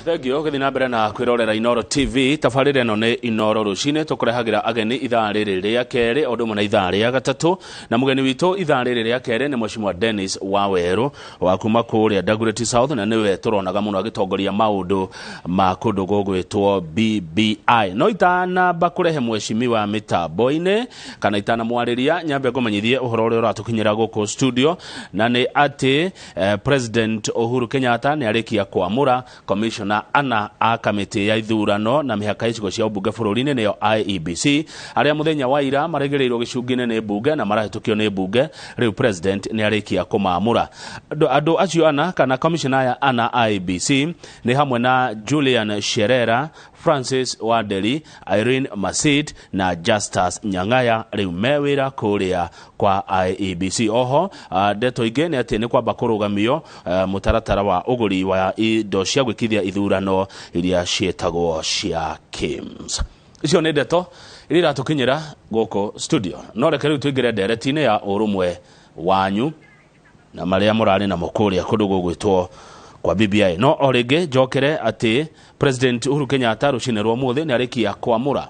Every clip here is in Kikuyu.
Thengio gĩthiĩ na mbere na kwĩrorera Inoro TV. Tabarĩra ĩno nĩ Inoro Rũcinĩ, tũkũrehagĩra ageni ithaa rĩrĩ rĩa kerĩ o ũndũ ũmwe na ithaa rĩa gatatũ, na mũgeni witũ ithaa rĩrĩ rĩa kerĩ nĩ Mheshimiwa Dennis Wawerũ wa kuma kũrĩa Dagoretti South, na nĩwe tũronaga mũno agĩtongoria maũndũ ma kũndũ gũgwĩtwo BBI. No itanamba kũrehe mheshimiwa mĩtambo-inĩ kana itanamwarĩria, nyambe ngũmenyithie ũhoro ũrĩa ũratũkinyĩra gũkũ studio, na nĩ atĩ President Uhuru Kenyatta nĩ arĩkia kwamũra commissioner ana a kamĩtĩ ya ithurano na mĩhaka ya icigo cia ũmbunge bũrũri-inĩ, nĩyo IEBC, arĩa mũthenya wa ira marĩgĩrĩirwo gĩcungi-inĩ nĩ mbunge na marahĩtũkio nĩ mbunge. Rĩu President nĩ arĩkia kũmamũra andũ acio ana, kana commissioner aya ana a IEBC, nĩ hamwe na Julian Sherera, Francis Wanderi, Irene Masit na Justus Nyang'aya. Rĩu me wĩra kũrĩa kwa IEBC. Oho ndeto ingĩ nĩ atĩ nĩ kwamba kũrũgamio mũtaratara wa ũgũri wa indo cia gwĩkithia ithurano iria ciĩtagwo cia KIMS. Icio nĩ ndeto iria iratũkinyĩra gũkũ studio, no reke rĩu tũingĩre ndereti-inĩ ya ũrũmwe wanyu na marĩa mũrarĩ namo kũrĩa kũndũ gũgwĩtwo kwa BBI. No o rĩngĩ njokere atĩ President Uhuru Kenyatta rũcinĩ rwa ũmũthĩ nĩ arĩkia kwamũra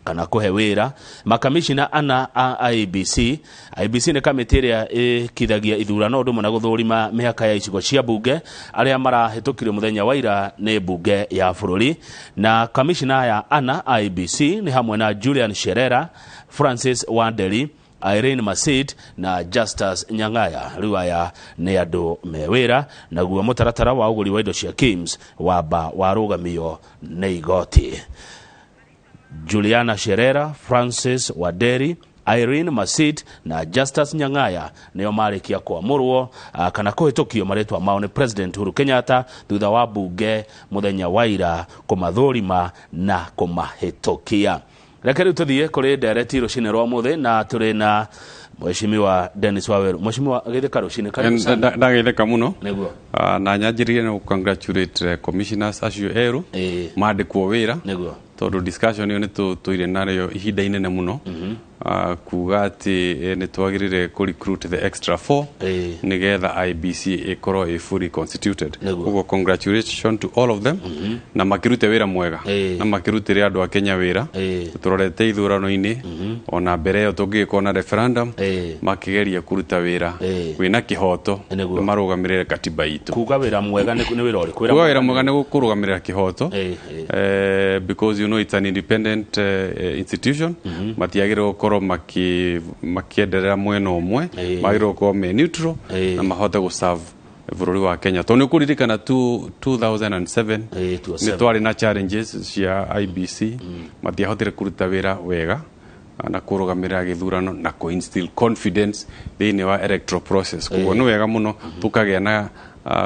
kana kũhe wĩra makamishina ana a IEBC. IEBC nĩ kamĩtĩ ĩrĩa ĩkithagia ithurano ũndũ ũmwe na gũthũrima mĩhaka ya icigo cia mbunge, arĩa marahĩtũkirio mũthenya wa ira nĩ mbunge ya bũrũri. Na kamishina aya ana a IEBC nĩ hamwe na Julian Sherera, Francis Wanderi, Irene Masid na Justus Nyang'aya. Rĩu aya nĩ andũ me wĩra. Naguo mũtaratara wa ũgũri wa indo cia KIMS wamba warũgamio nĩ igoti. Juliana Sherera, Francis Wanderi, Irene Masit na Justus Nyang'aya nĩo marĩkia kwamũrwo kana kũhĩtũkio marĩtwa mao nĩ President Uhuru Kenyatta thutha wa mbunge mũthenya wa ira kũmathũrima na kũmahĩtũkia. Reke rĩu tũthiĩ kũrĩ ndereti rũcinĩ rwa ũmũthĩ, na tũrĩ na Mheshimiwa Dennis Waweru. Mheshimiwa, gĩthĩka rũcinĩ, karibu sana. Ndagĩtheka mũno. Nĩguo. Na nyanjĩrĩrie na congratulate commissioners acio erũ mandĩkwo wĩra, tondũ discussion ĩyo nĩ tũire narĩo ihinda inene mũno, kuga atĩ nĩ twagĩrĩire kũ recruit the extra four nĩgetha IEBC ĩkorwo ĩ fully constituted. Koguo congratulations to all of them, na makĩrute wĩra mwega na makĩrutĩre andũ a Kenya wĩra. Tũrorete ithurano-inĩ, ona mbere ĩyo tũngĩgĩkorwo na referendum, makĩgeria kũruta wĩra wĩna kĩhoto na marũgamĩrĩre katiba itũ. Kuga wĩra mwega nĩ wĩra ũrĩkũ? Kuga wĩra mwega nĩ kũrũgamĩrĩra kĩhoto, Ĩĩ, ĩĩ. Because you know it's an independent institution. Matiagĩrĩirwo gũkorwo makĩenderera mwena ũmwe, magĩrĩirwo gũkorwo me neutral na mahote gũserve bũrũri wa Kenya, tondũ nĩ ũkũririkana 2007 207. nĩ twarĩ na challenges cia IEBC, matiahotire kũruta wĩra wega na kũrũgamĩrĩra gĩthurano na kũ-instill confidence thĩinĩ wa electoral process. Koguo nĩ wega mũno tũkagĩa na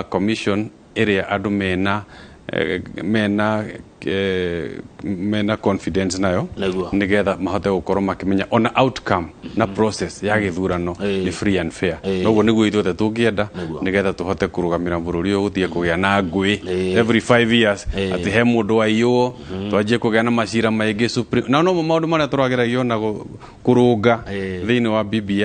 commission ĩrĩa andũ mena confidence nayo, nĩgetha mahote gũkorwo makĩmenya ona outcome na process ya gĩthurano nĩ free and fair. Noguo nĩguo ithuothe tũngĩenda, nĩgetha tũhote kũrũgamĩra bũrũri ũyũ gũtige kũgĩa na ngũĩ every 5 years, atĩ he mũndũ waiywo, twanjie kũgĩa na macira maingĩ Supreme. Na nomo maũndũ marĩa tũrageragia ona kũrũnga thĩinĩ wa BBI,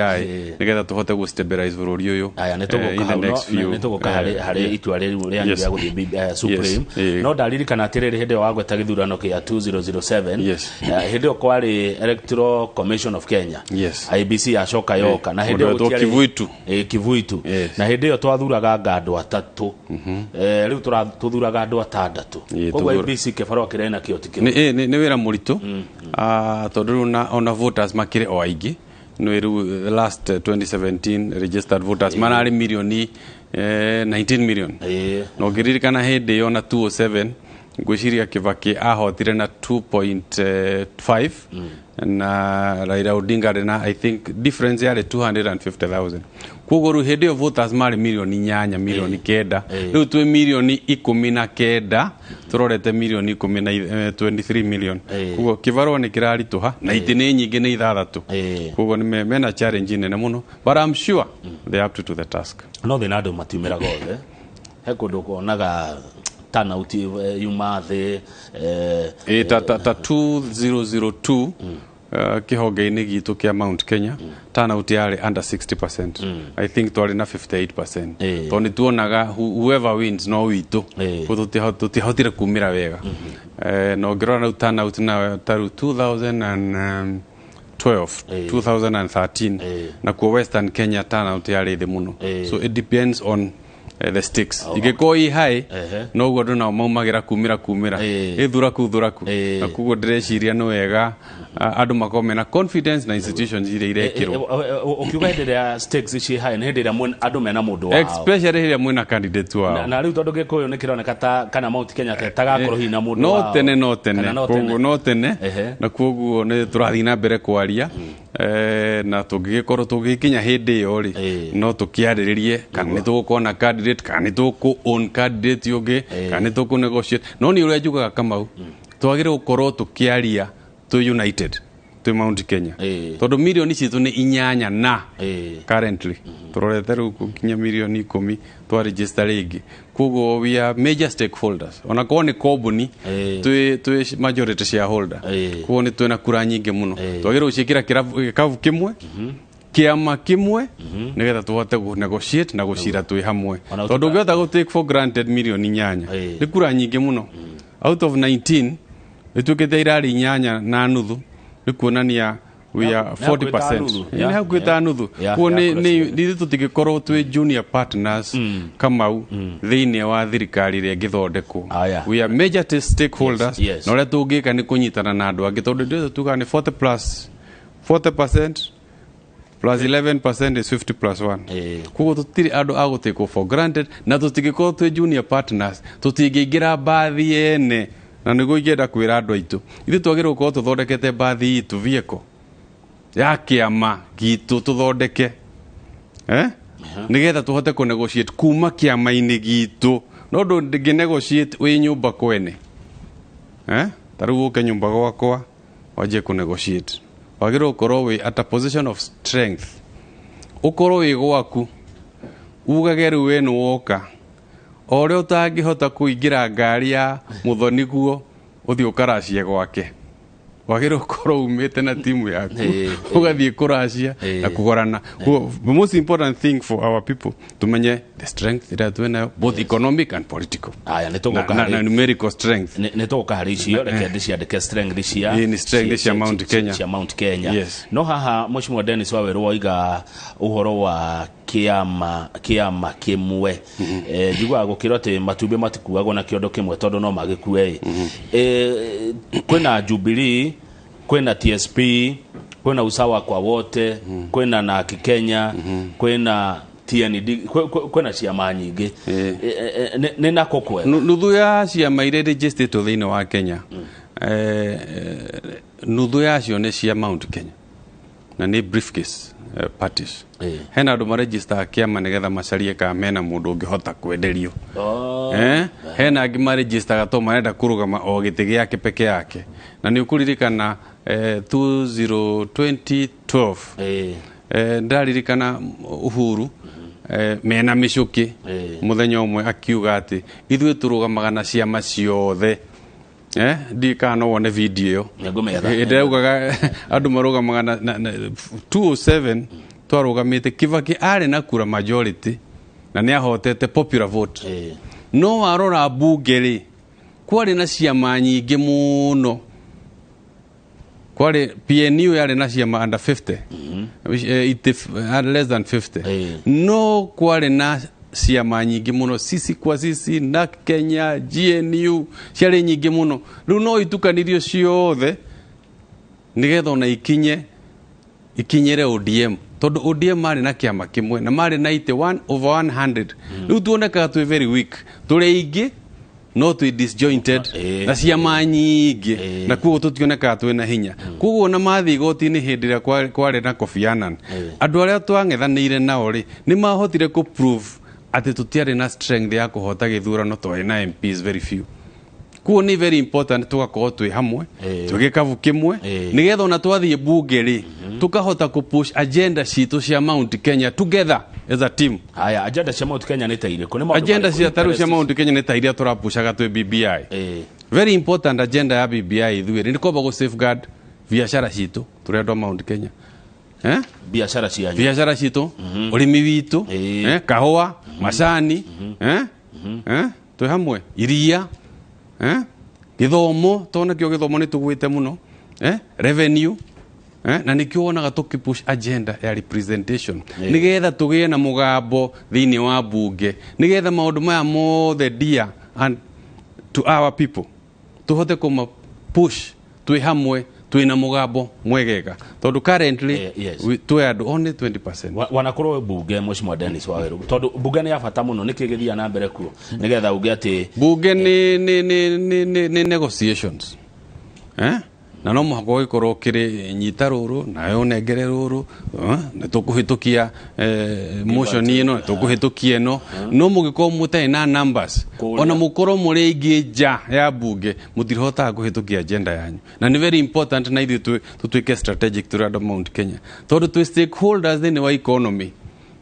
nĩgetha tũhote gũ stabilize bũrũri ũyũ. Aya, nĩ tũgũka hau, nĩ tũgũka harĩ itua rĩu rĩanyu rĩa gũthiĩ Supreme, no ndaririkana atĩrĩrĩ, hĩndĩ ĩyo wagweta gĩthurano kĩa 2007, hĩndĩ ĩyo kwarĩ Electoral Commission of Kenya, IEBC yacoka yoka, na hĩndĩ ĩyo Mũndũ wetwo Kivuitu. Kivuitu. Na hĩndĩ ĩyo twathuraga anga andũ atatũ. Rĩu tũthuraga andũ atandatũ. Koguo IEBC kĩbarũa kĩrĩa nakĩo ti kĩhũthũ. Nĩ wĩra mũritũ, tondũ rĩu ona voters makĩrĩ o aingĩ. Nĩ rĩu the last 2017 registered voters mararĩ milioni 19 million, na ũngĩririkana hĩndĩ ĩyo na 207, ngwĩciria Kibaki ahotire na 2.5 na Raila Odinga arĩ na, I think difference yarĩ 250,000. Koguo rĩu hĩndĩ ĩyo voters marĩ milioni 8, milioni 9, rĩu twĩ milioni 19, tũrorete milioni ikũmi na 23 million. Koguo kĩbarũa nĩ kĩraritũha na itĩ nĩ nyingĩ, nĩ ithathatũ. Koguo nĩ mena challenge nene mũno, but I'm sure they are up to the task. No thĩna andũ matiumĩraga othe, he kũndũ kuonaga turnout yuma thĩ. Ta 2002. Kĩhonge-inĩ gitũ kĩa Mount Kenya turnout yarĩ under 60%. I think twarĩ na 58%, tondũ nĩ tuonaga whoever wins no witũ. Koguo tũtiahotire kumĩra wega. Na ũngĩrora rĩu turnout nayo ta rĩu 2012, 2013, nakuo Western Kenya turnout yarĩ thĩ mũno. So it depends on the stakes. Ingĩkorwo i high, noguo andũ nao maumagĩra kumĩra kumĩra, ĩ thuraku thuraku. Na koguo ndĩreciria nĩ wega andũ makorwo mena confidence na institutions iria irekĩrwo. Ũkiuga hĩndĩ ĩrĩa stakes ciĩ high, nĩ hĩndĩ ĩrĩa andũ mena mũndũ wao. Especially hĩrĩa mwĩna candidate wao. Na rĩu tondũ Gĩkũyũ nĩ kĩroneka ta kana Mount Kenya ta tagakorwo hihi na mũndũ no wao. Tene no tene. Kana no Koguo tene. no tene. Na koguo nĩ tũrathiĩ na mbere kwaria. Na tũngĩgĩkorwo tũgĩkinya hĩndĩ ĩyo rĩ, no tũkĩarĩrĩrie kana nĩ tũgũkorwo na candidate, kana nĩ tũkũ own candidate ũngĩ, kana nĩ tũkũ negotiate. No nĩ ũrĩa njugaga, Kamau, twagĩrĩire gũkorwo tũkĩaria twĩ united, twĩ Mount Kenya, tondũ mirioni citũ nĩ 8 na currently tũrorete rĩu gũkinya mirioni 10 twa register rĩngĩ. Koguo we are major stakeholders, ona korwo nĩ kambuni, twĩ majority shareholder. Koguo nĩ twĩna kura nyingĩ mũno. Twagĩrĩirwo gũciĩkĩra gĩkabu kĩmwe, kĩama kĩmwe, nĩgetha tũhote gũ negotiate na gũcira twĩ hamwe. Ona Tondũ ũngĩhota gũ take for granted mirioni 8, nĩ kura nyingĩ mũno out of 19, ĩtuĩkĩte irarĩ 8.5, nĩ kuonania we are Nĩ hakuhĩ ta 40%. nuthu. Nĩ hakuhĩ ta nuthu. Koguo Ya kura ciothe. Ithuĩ tũtingĩkorwo twĩ junior partners, Kamau, thĩinĩ wa thirikari ĩrĩa ĩngĩthondekwo. Aya. We are major stakeholders. Yes. Na ũrĩa tũngĩka nĩ kũnyitana na andũ angĩ, tondũ ndĩo tugaga nĩ 40 plus 40% plus 11% is 50 plus 1. Koguo tũtirĩ andũ a gũtĩkwo for granted, na tũtingĩkorwo twĩ junior partners, tũtingĩingĩra mbathi ene. Na nĩguo ingĩenda kwĩra andũ aitũ, ithuĩ twagĩrĩirwo gũkorwo tũthondekete mbathi itũ, vehicle ya kĩama gitũ tũthondeke, eh? Nĩgetha tũhote kũ negotiate kuma kĩama-inĩ gitũ. No ndũngĩ negotiate wĩ nyũmba kwene, eh? Ta rĩu ũke nyũmba gwakwa wanjie kũ negotiate, wagĩrĩirwo gũkorwo wĩ at a position of strength, ũkorwo wĩ gwaku, ugage rĩu we nĩ woka o ũrĩa ũtangĩhota kũingĩra ngari ya mũthoni guo ũthiĩ ũkaracie gwake. Wagĩrĩirwo gũkorwo umĩte na timu yaku, ũgathiĩ kũracia na kũgorana. Koguo, the most important thing for our people, tumenye the strength ĩrĩa twĩnayo, both economic and political, Aya, nĩ tũgũka na harĩ numerical strength. Nĩ tũgũka harĩ icio, reke ndĩciandĩke strength cia Ĩĩ, nĩ strength cia Mount Kenya. Cia Mount Kenya. Yes. No haha, Mheshimiwa Dennis Waweru, waiga ũhoro wa kĩama kĩmwe. Njiguaga gũkĩrwo atĩ matumbĩ matikuagwo na kĩondo kĩmwe tondũ no magĩkue. Kwĩna Jubilee, kwĩna TSP, kwĩna Usawa kwa Wote, kwĩna NARC Kenya, kwĩna TND, kwĩna ciama nyingĩ. Nĩ nako kwega? Nuthu ya ciama iria registered thĩinĩ wa Kenya, nuthu yacio nĩ cia Mount Kenya na nĩ briefcase parties. Hena andũ maregister kĩama nĩgetha macarie kana mena mũndũ ũngĩhota kwenderio. Hena angĩ maregistaga to marenda kũrũgama o gĩtĩ gĩake peke yake. Na nĩ ũkũririkana 2012, ndĩraririkana Uhuru mena mĩcũkĩ mũthenya ũmwe akiuga atĩ ithuĩ tũrũgamaga na ciama ciothe. Ndiĩ kana no wone video ĩyo. Nĩngũmĩetha. Ndĩraugaga andũ marũgamaga na 207 twarũgamĩte, Kibaki arĩ na kura majority na nĩ ahotete popular vote. No warora mbunge rĩ, kwarĩ na ciama nyingĩ mũno. Kwarĩ PNU yarĩ na ciama under 50, less than 50. No kwarĩ na ciama nyingĩ mũno, Sisi kwa Sisi, NARC Kenya, GNU, ciarĩ nyingĩ mũno. Rĩu no itukanirio ciothe nĩgetha ona ikinyĩre ODM, tondũ ODM marĩ na kĩama kĩmwe na marĩ na itĩ 1 over 100. Rĩu tuonekaga twĩ very weak, tũrĩ aingĩ no twĩ disjointed na ciama nyingĩ, na koguo tũtionekaga twĩ na hinya. Koguo ona mathiĩ igoti-inĩ hĩndĩ ĩrĩa kwarĩ na Kofi Annan, andũ arĩa twang'ethanĩire nao rĩ, nĩ mahotire kũ prove atĩ tũtiarĩ na strength ya kũhota gĩthurano, twarĩ na MPs very few. Koguo nĩ very important tũgakorwo twĩ hamwe, twĩ gĩkabu kĩmwe, nĩgetha ona twathiĩ bunge rĩ, tũkahota kũ push agenda citũ cia Mount Kenya together as a team. Haya, agenda cia Mount Kenya nĩ ta irĩkũ? Nĩ maũndũ Agenda marĩkũ cia tarĩu cia interests? Mount Kenya nĩ ta iria tũrapushaga twĩ BBI. Very important agenda ya BBI ithuĩ nĩ kwamba gũ safeguard Biacara citũ tũrĩ andũ a Mount Kenya, eh? Biacara cianyu. Biacara citũ, ũrĩmi witũ, kahũa, macani, eh? Eh? Twĩ hamwe, iria, eh? Gĩthomo, tondũ nakĩo gĩthomo nĩ tũgwĩte mũno, eh? Revenue, eh? Na nĩkĩo wonaga tũkĩpush agenda ya representation, nĩgetha tũgĩe na mũgambo thĩinĩ wa bunge, nĩgetha maũndũ maya mothe dear and to our people tũhote kũma push twĩ hamwe, twĩna mũgambo mwegega, tondũ currently twĩ andũ only 20%. Wanakorwo bunge, Mheshimiwa Dennis Waweru, tondu bunge nĩ ya bata mũno, nĩkĩ gĩthiaga na mbere kuo nĩgetha uge atĩ Bunge nĩ negotiations, eh? Na no mũhaka ũgĩkorwo ũkĩrĩ nyita rũrũ nawe ũnengere rũrũ, eh? Nĩ tũkũhĩtũkia motion ĩno, nĩ tũkũhĩtũkia ĩno, no mũgĩkorwo mũtarĩ na numbers, Kũrĩa. Ona mũkorwo mũrĩ aingĩ nja ya bunge, mũtirihotaga kũhĩtũkia agenda yanyu. Na nĩ very important na ithuĩ tũtuĩke strategic tũrĩ andũ a Mount Kenya, tondũ twĩ stakeholders thĩinĩ wa economy.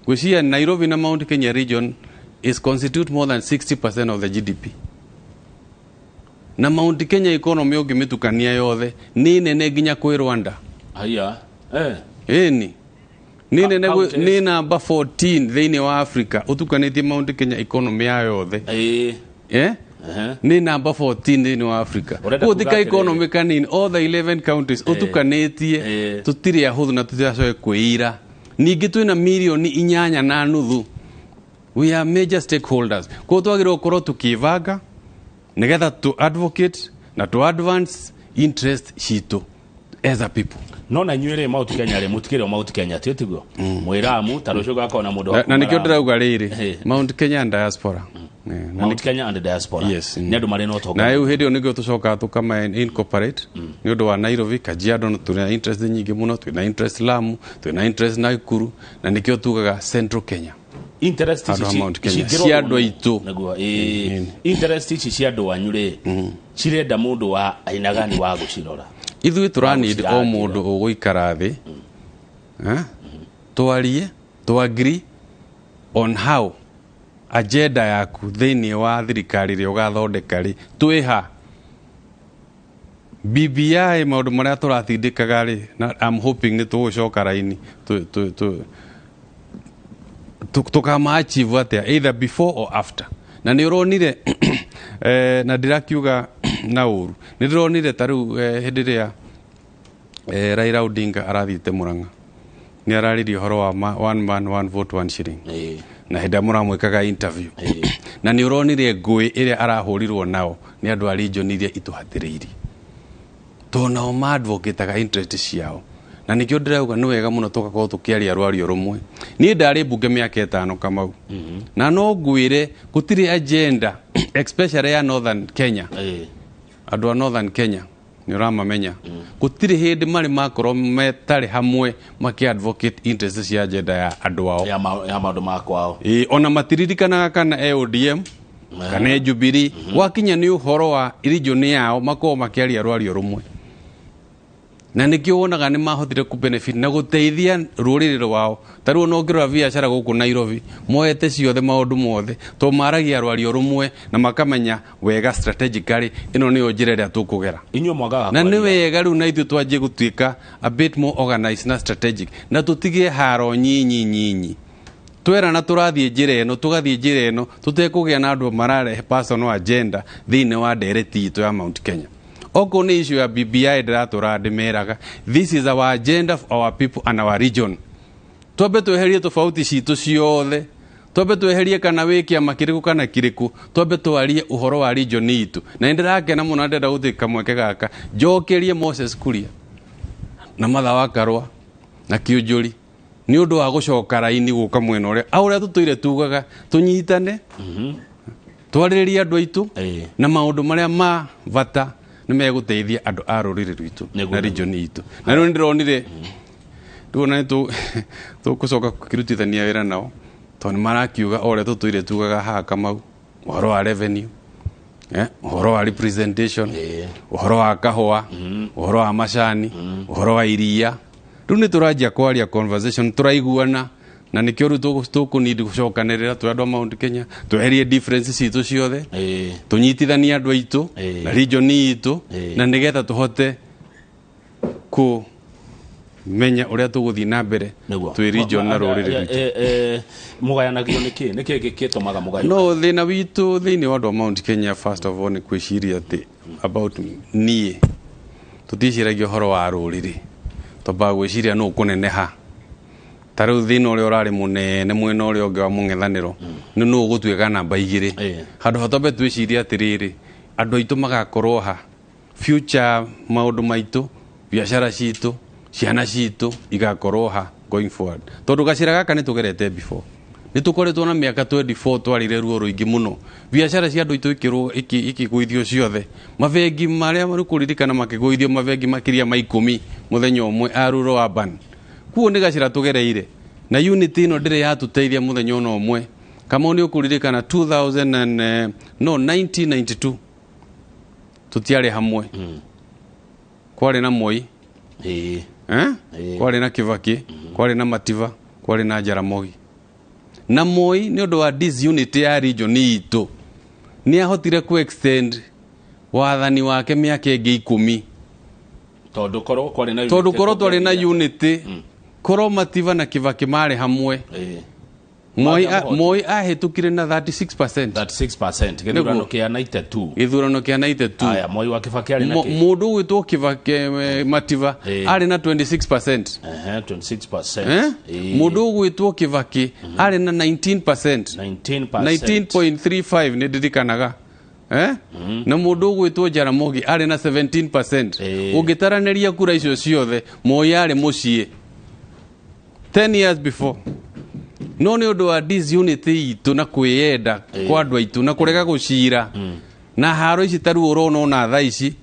Gwĩciria Nairobi na Mount Kenya region is constitute more than 60% of the GDP, na Mount Kenya economy ũngĩmĩtukania yothe nĩ nene nginya kwĩ Rwanda. Haya, eh. Ĩni nĩ nene Counties. Nĩ namba 14 thĩinĩ wa Africa ũtukanĩtie Mount Kenya economy ya yothe. Eh? Nĩ namba 14 thĩinĩ wa Africa. Ũrenda Koguo ti kuga ka atĩrĩrĩ. economy kanini, all the 11 counties ũtukanĩtie, tũtirĩ ahũthũ na tũtiracoke kwĩira. Ningĩ twĩna mirioni 8.5. We are major stakeholders, koguo twagĩrĩirwo gũkorwo tũkĩbanga nĩgetha to advocate na to advance interest citũ as a people. No na inyuĩ rĩ, Mount Kenya rĩ, mũtikĩrĩ o Mount Kenya, tio tiguo mwĩramu ta rũciũ gakorwo na mũndũ wa Na nĩkĩo kuma Lamu. ndĩrauga rĩrĩ, Mount Kenya and diaspora. Na Mount Kenya and diaspora. Yes. Nĩ andũ marĩ na ũtonga. Na rĩu hĩndĩ ĩyo nĩguo tũcokaga tũkama incorporate nĩ ũndũ wa Nairobi, Kajiado, na twĩna interest nyingĩ mũno, twĩna interest Lamu, twĩna interest Nakuru, na nĩkĩo tugaga Central Kenya. Interest ici Andũ a Mount Kenya. cingĩrorwo Cia andũ aitũ. Nĩguo, ĩĩ. Interest ici cia andũ anyu rĩ, cirenda mũndũ wa aina gani wa gũcirora? Ithuĩ tũranid o Gũcirangĩra. Mũndũ ũgũikara thĩ, eh? Twarie, twagree on how agenda yaku thĩinĩ wa thirikari ĩrĩa ũgathondeka rĩ, twĩha BBI, maũndũ marĩa tũratindĩkaga rĩ, na I'm hoping nĩ tũgũcoka raini tũkama achieve atĩa, either before or after. Na nĩ ũronire, na ndĩrakiuga na ũru, nĩ ndĩronire ta rĩu, hĩndĩ ĩrĩa Raila Odinga arathiĩte Murang'a, nĩ araririe ũhoro wa one man, one vote, one shilling. Na hĩndĩ ĩrĩa mũramwĩkaga interview, na nĩ ũronire ngũĩ ĩrĩa arahũrirwo nao nĩ andũ a region iria itũhatĩrĩirie, tondũ nao maadvocataga interest ciao. Na nĩkĩo ndĩrauga nĩ wega mũno tũgakorwo tũkĩaria rwario rũmwe. Niĩ ndarĩ mbunge mĩaka 5, Kamau, na no ngwĩre gũtirĩ agenda, especially ya Northern Kenya. Andũ a Northern Kenya nĩ ũramamenya, gũtirĩ hĩndĩ marĩ makorwo metarĩ hamwe makĩ-advocate interest cia agenda ya andũ ao. Ya maũndũ ma kwao. Ĩĩ, ona matiririkanaga kana e ODM kana e Jubilee. Gwakinya nĩ ũhoro wa region yao, makorwo makĩaria rwario rũmwe, na nĩkĩo wonaga nĩ mahotire ku benefit na gũteithia rũrĩrĩ rwao. Ta rĩu ona ũngĩrora biacara gũkũ Nairobi, moete ciothe maũndũ mothe, to maragia rwario rũmwe na makamenya wega strategically ĩno nĩyo njĩra ĩrĩa tũkũgera. Inyuĩ mwagaga Na nĩ kwaria. Wega rĩu na ithuĩ twanjie gũtuĩka a bit more organized na strategic, na tũtige haro nyinyi nyinyi. Twerana tũrathiĩ njĩra ĩno, tũgathiĩ njĩra ĩno, tũtekũgĩa na andũ mararehe personal agenda thĩinĩ wa ndereti itũ ya Mount Kenya. Okorwo nĩ issue ya BBI, ndĩratũra ndĩmeraga this is our agenda for our people and our region. Twambe tweherie tofauti citũ ciothe, twambe tweherie kana wĩ kĩama kĩrĩkũ kana kĩrĩkũ, twambe twarie ũhoro wa region itũ. Na nĩ ndĩrakena mũno na ndĩrenda gũtuĩka kamweke gaka njokerie Moses Kuria na Matha wa Karũa na Kĩũnjũri nĩ ũndũ wa gũcoka raini gũka mwena ũrĩa a ũrĩa tũtũire tugaga tũnyitane, twarĩrĩrie andũ aitũ na maũndũ marĩa ma bata nĩ megũteithia andũ a rũrĩrĩ rwitũ na region itũ. Na rĩu nĩ ndĩronire, rĩu ona nĩ tũgũcoka kũrutithania wĩra nao, tondũ nĩ marakiuga o ũrĩa tũtũire tugaga haha, Kamau, ũhoro wa revenue, ũhoro wa representation, ũhoro wa kahũa, ũhoro wa macani, ũhoro wa iria. Rĩu nĩ tũranjia kwaria conversation, tũraiguana, na nĩkĩo rĩu tũkũnidi gũcokanĩrĩra twĩ andũ a Mount Kenya, tweherie difference citũ ciothe, tũnyitithanie andũ aitũ na region itũ, na nĩgetha tũhote Kũmenya ũrĩa tũgũthiĩ na mbere Nĩguo. Twĩ region na rũrĩrĩ rwitũ. Mũgayanagio nĩkĩ? Nĩkĩ gĩtũmaga mũgayũkane? No thĩna witũ thĩinĩ wa andũ a Mount Kenya, first of all, nĩ kwĩciria atĩ about niĩ. Tũticiragia ũhoro wa rũrĩrĩ, twambaga gwĩciria nũ ũkũneneha. Ta rĩu thĩna ũrĩa ũrarĩ mũnene mwena ũrĩa ũngĩ wa mũng'ethanĩro nĩ nũ ũgũtuĩka namba 2. Handũ ha twambe twĩcirie atĩrĩrĩ, andũ aitũ magakorwo ha future, maũndũ maitũ, biacara citũ, ciana citũ igakorwo ha going forward, tondũ gacĩra gaka nĩ tũgerete before, nĩ tũkoretwo na mĩaka 24 twarire ruo rũingĩ mũno, biacara cia andũ aitũ ikĩgũithio ciothe, mabengi marĩa rĩu kũririkana makĩgũithio, mabengi makĩria ma 10 mũthenya ũmwe a rural urban. Kuo nĩ gacĩra tũgereire na unity ĩno ndĩrĩ yatũteithia mũthenya ona ũmwe. Kamau, nĩ ũkũririkana 2000 and, no 1992 tũtiarĩ hamwe, kwarĩ na Moi, eh? Kwarĩ na Kibaki, kwarĩ na Mativa, kwarĩ na Jaramogi. Na Moi, nĩ ũndũ wa disunity ya region itũ, nĩ ahotire ku extend wathani wake mĩaka ĩngĩ 10. Tondũ korwo kwarĩ na Tondũ korwo twarĩ na unity, korwo Mativa na Kibaki marĩ hamwe, Moi Mangĩamũhotire. Moi ahĩtũkire na 36%. 36% gĩthurano kĩa 92. Gĩthurano kĩa 92. Aya, Moi wa Kibaki arĩ na kĩ? Mũndũ ũgwĩtwo Kibaki, Mativa arĩ na 26%. 26%. Eh? Mũndũ ũgwĩtwo Kibaki arĩ na 19%. 19%. 19.35, nĩ ndirikanaga, eh? Na mũndũ ũgwĩtwo Jaramogi arĩ na 17%. Ũngĩtaranĩria kura icio ciothe, Moi arĩ mũciĩ 10 years before, no nĩ ũndũ wa disunity itũ na kwĩyenda kwa andũ aitũ na kũrega gũcira na haro ici. Ta rĩu ũrona ona thaa ici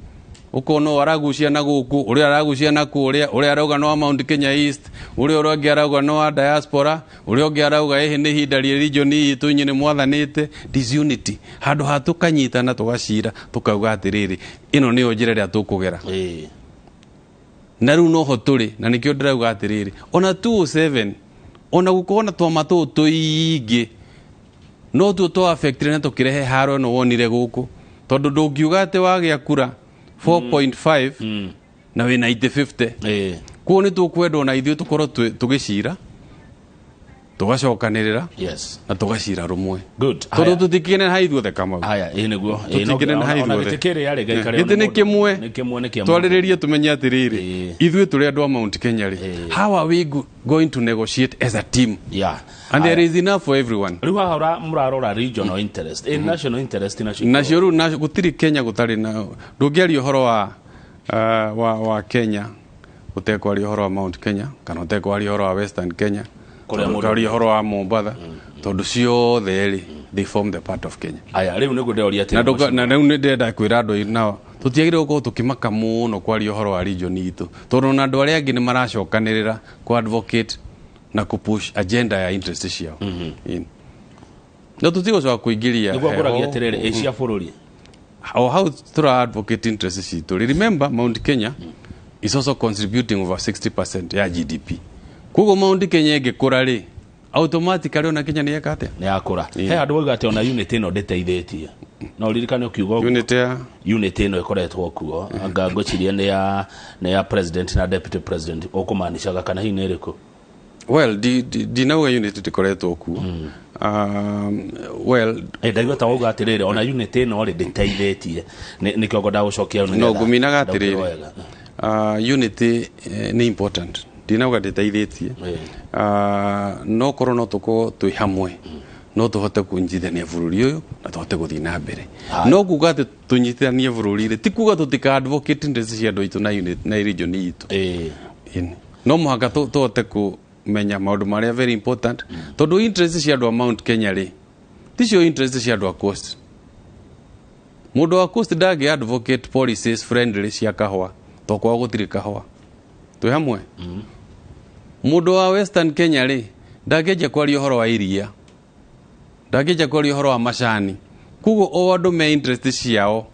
ũkona ũyũ aragucia na gũkũ, ũrĩa aragucia na kũrĩa, ũrĩa arauga no wa Mount Kenya East, ũrĩa ũngĩ arauga no wa diaspora, ũrĩa ũngĩ arauga ĩhĩ nĩ ihinda rĩ region itũ inyuĩ nĩ mwathanĩte. Disunity, handũ ha tũkanyitana, tũgacira, tũkauga atĩrĩrĩ, ĩno nĩyo njĩra ĩrĩa tũkũgera. Na rĩu noho tũrĩ, na nĩkĩo ndĩrauga atĩrĩrĩ, ona 207, ona gũkorwo na twama tũũ tũingĩ, no tuo twa affectire na tũkĩrehe haro ĩno wonire gũkũ, tondũ ndũngiuga atĩ wagĩa kura 4.5 na wĩna itĩ 50. Kuo nĩ tũkwendwo na ithuĩ tũkorwo tũgĩcira, tũgacokanĩrĩra na tũgacira rũmwe, tondũ tũtikĩene ha ithuothe, Kamau. Haya, ĩ nĩguo. Tũtikĩnene ha Ona ithuothe. gĩtĩ kĩrĩa rĩ gĩikarĩrwo Gĩtĩ nĩ mũndũ. kĩmwe. Nĩ kĩmwe, nĩ kĩa mũndũ. Twarĩrĩrie tũmenye atĩrĩrĩ, ithuĩ tũrĩ andũ a Mount Kenya rĩ, how are we going to negotiate as a team? And there is enough for everyone. Rĩu haha mũrarora regional interest, national interest nacio? Nacio rĩu gũtirĩ Kenya gũtarĩ na, ndũngĩaria ũhoro wa Kenya ũtekwaria ũhoro wa Mount Kenya, kana ũtekwaria ũhoro wa Western Kenya, Kũrĩa mũndũ- ũtekwaria ũhoro wa Mombatha, tondũ ciothe rĩ, they form the part of Kenya. Aya, rĩu nĩguo ndĩroria atĩrĩ, Na na rĩu nĩ ndĩrenda kwĩra andũ nao tũtiagĩrĩirwo gũkorwo tũkĩmaka mũno kwaria ũhoro wa region itũ, tondũ ona andũ arĩa angĩ nĩ maracokanĩrĩra ku advocate na ku push agenda ya interest ciao. No tũtigũcoka kũingĩria Nĩguo ngũragia heho. atĩrĩrĩ, ĩ cia bũrũri. O hau tura advocate interest citũ. Remember, Mount Kenya is also contributing over 60% ya GDP. Koguo Mount Kenya ĩngĩkũra rĩ, automatically ona Kenya nĩ yeka atĩa? Nĩ yakũra. He handũ wauga atĩ ona unit ĩno ndĩteithĩtie, no ririkane ũkiuga ũguo. Unit ya? Unit ĩno ĩkoretwo kuo, anga ngwĩciria nĩ ya president na deputy president, ũkũmanicaga kana hihi nĩ ĩrĩkũ? Well, ndinauga unit ndĩkoretwo kuo. Well, Ndaigua ta wauga atĩrĩrĩ, ona unit ĩno rĩ ndĩteithĩtie. Nĩkĩo ngwendaga gũcokia hau no nĩgetha ngũminaga ndaũkĩrwo atĩrĩrĩ, wega. Unity nĩ important, ndinauga ndĩteithĩtie. No korwo no tũkorwo twĩ hamwe, no tũhote kũnyitithania bũrũri ũyũ na tũhote gũthiĩ na mbere. No kuga atĩ tũnyitithanie bũrũri rĩ, ti kuga tũtika advocate interest cia andũ aitũ na unit na region itũ. Ĩni. No mũhaka tũhote kũmenya maũndũ marĩa very important, tondũ interest cia andũ a Mount Kenya rĩ, ticio interest cia andũ a Coast. Mũndũ wa Coast ndangĩ advocate policies friendly cia kahũa, to kwao gũtirĩ kahũa. Twĩ hamwe? Mũndũ wa Western Kenya rĩ, ndangĩanjia kwaria ũhoro wa iria, ndangĩanjia kwaria ũhoro wa macani. Koguo o andũ me interest ciao.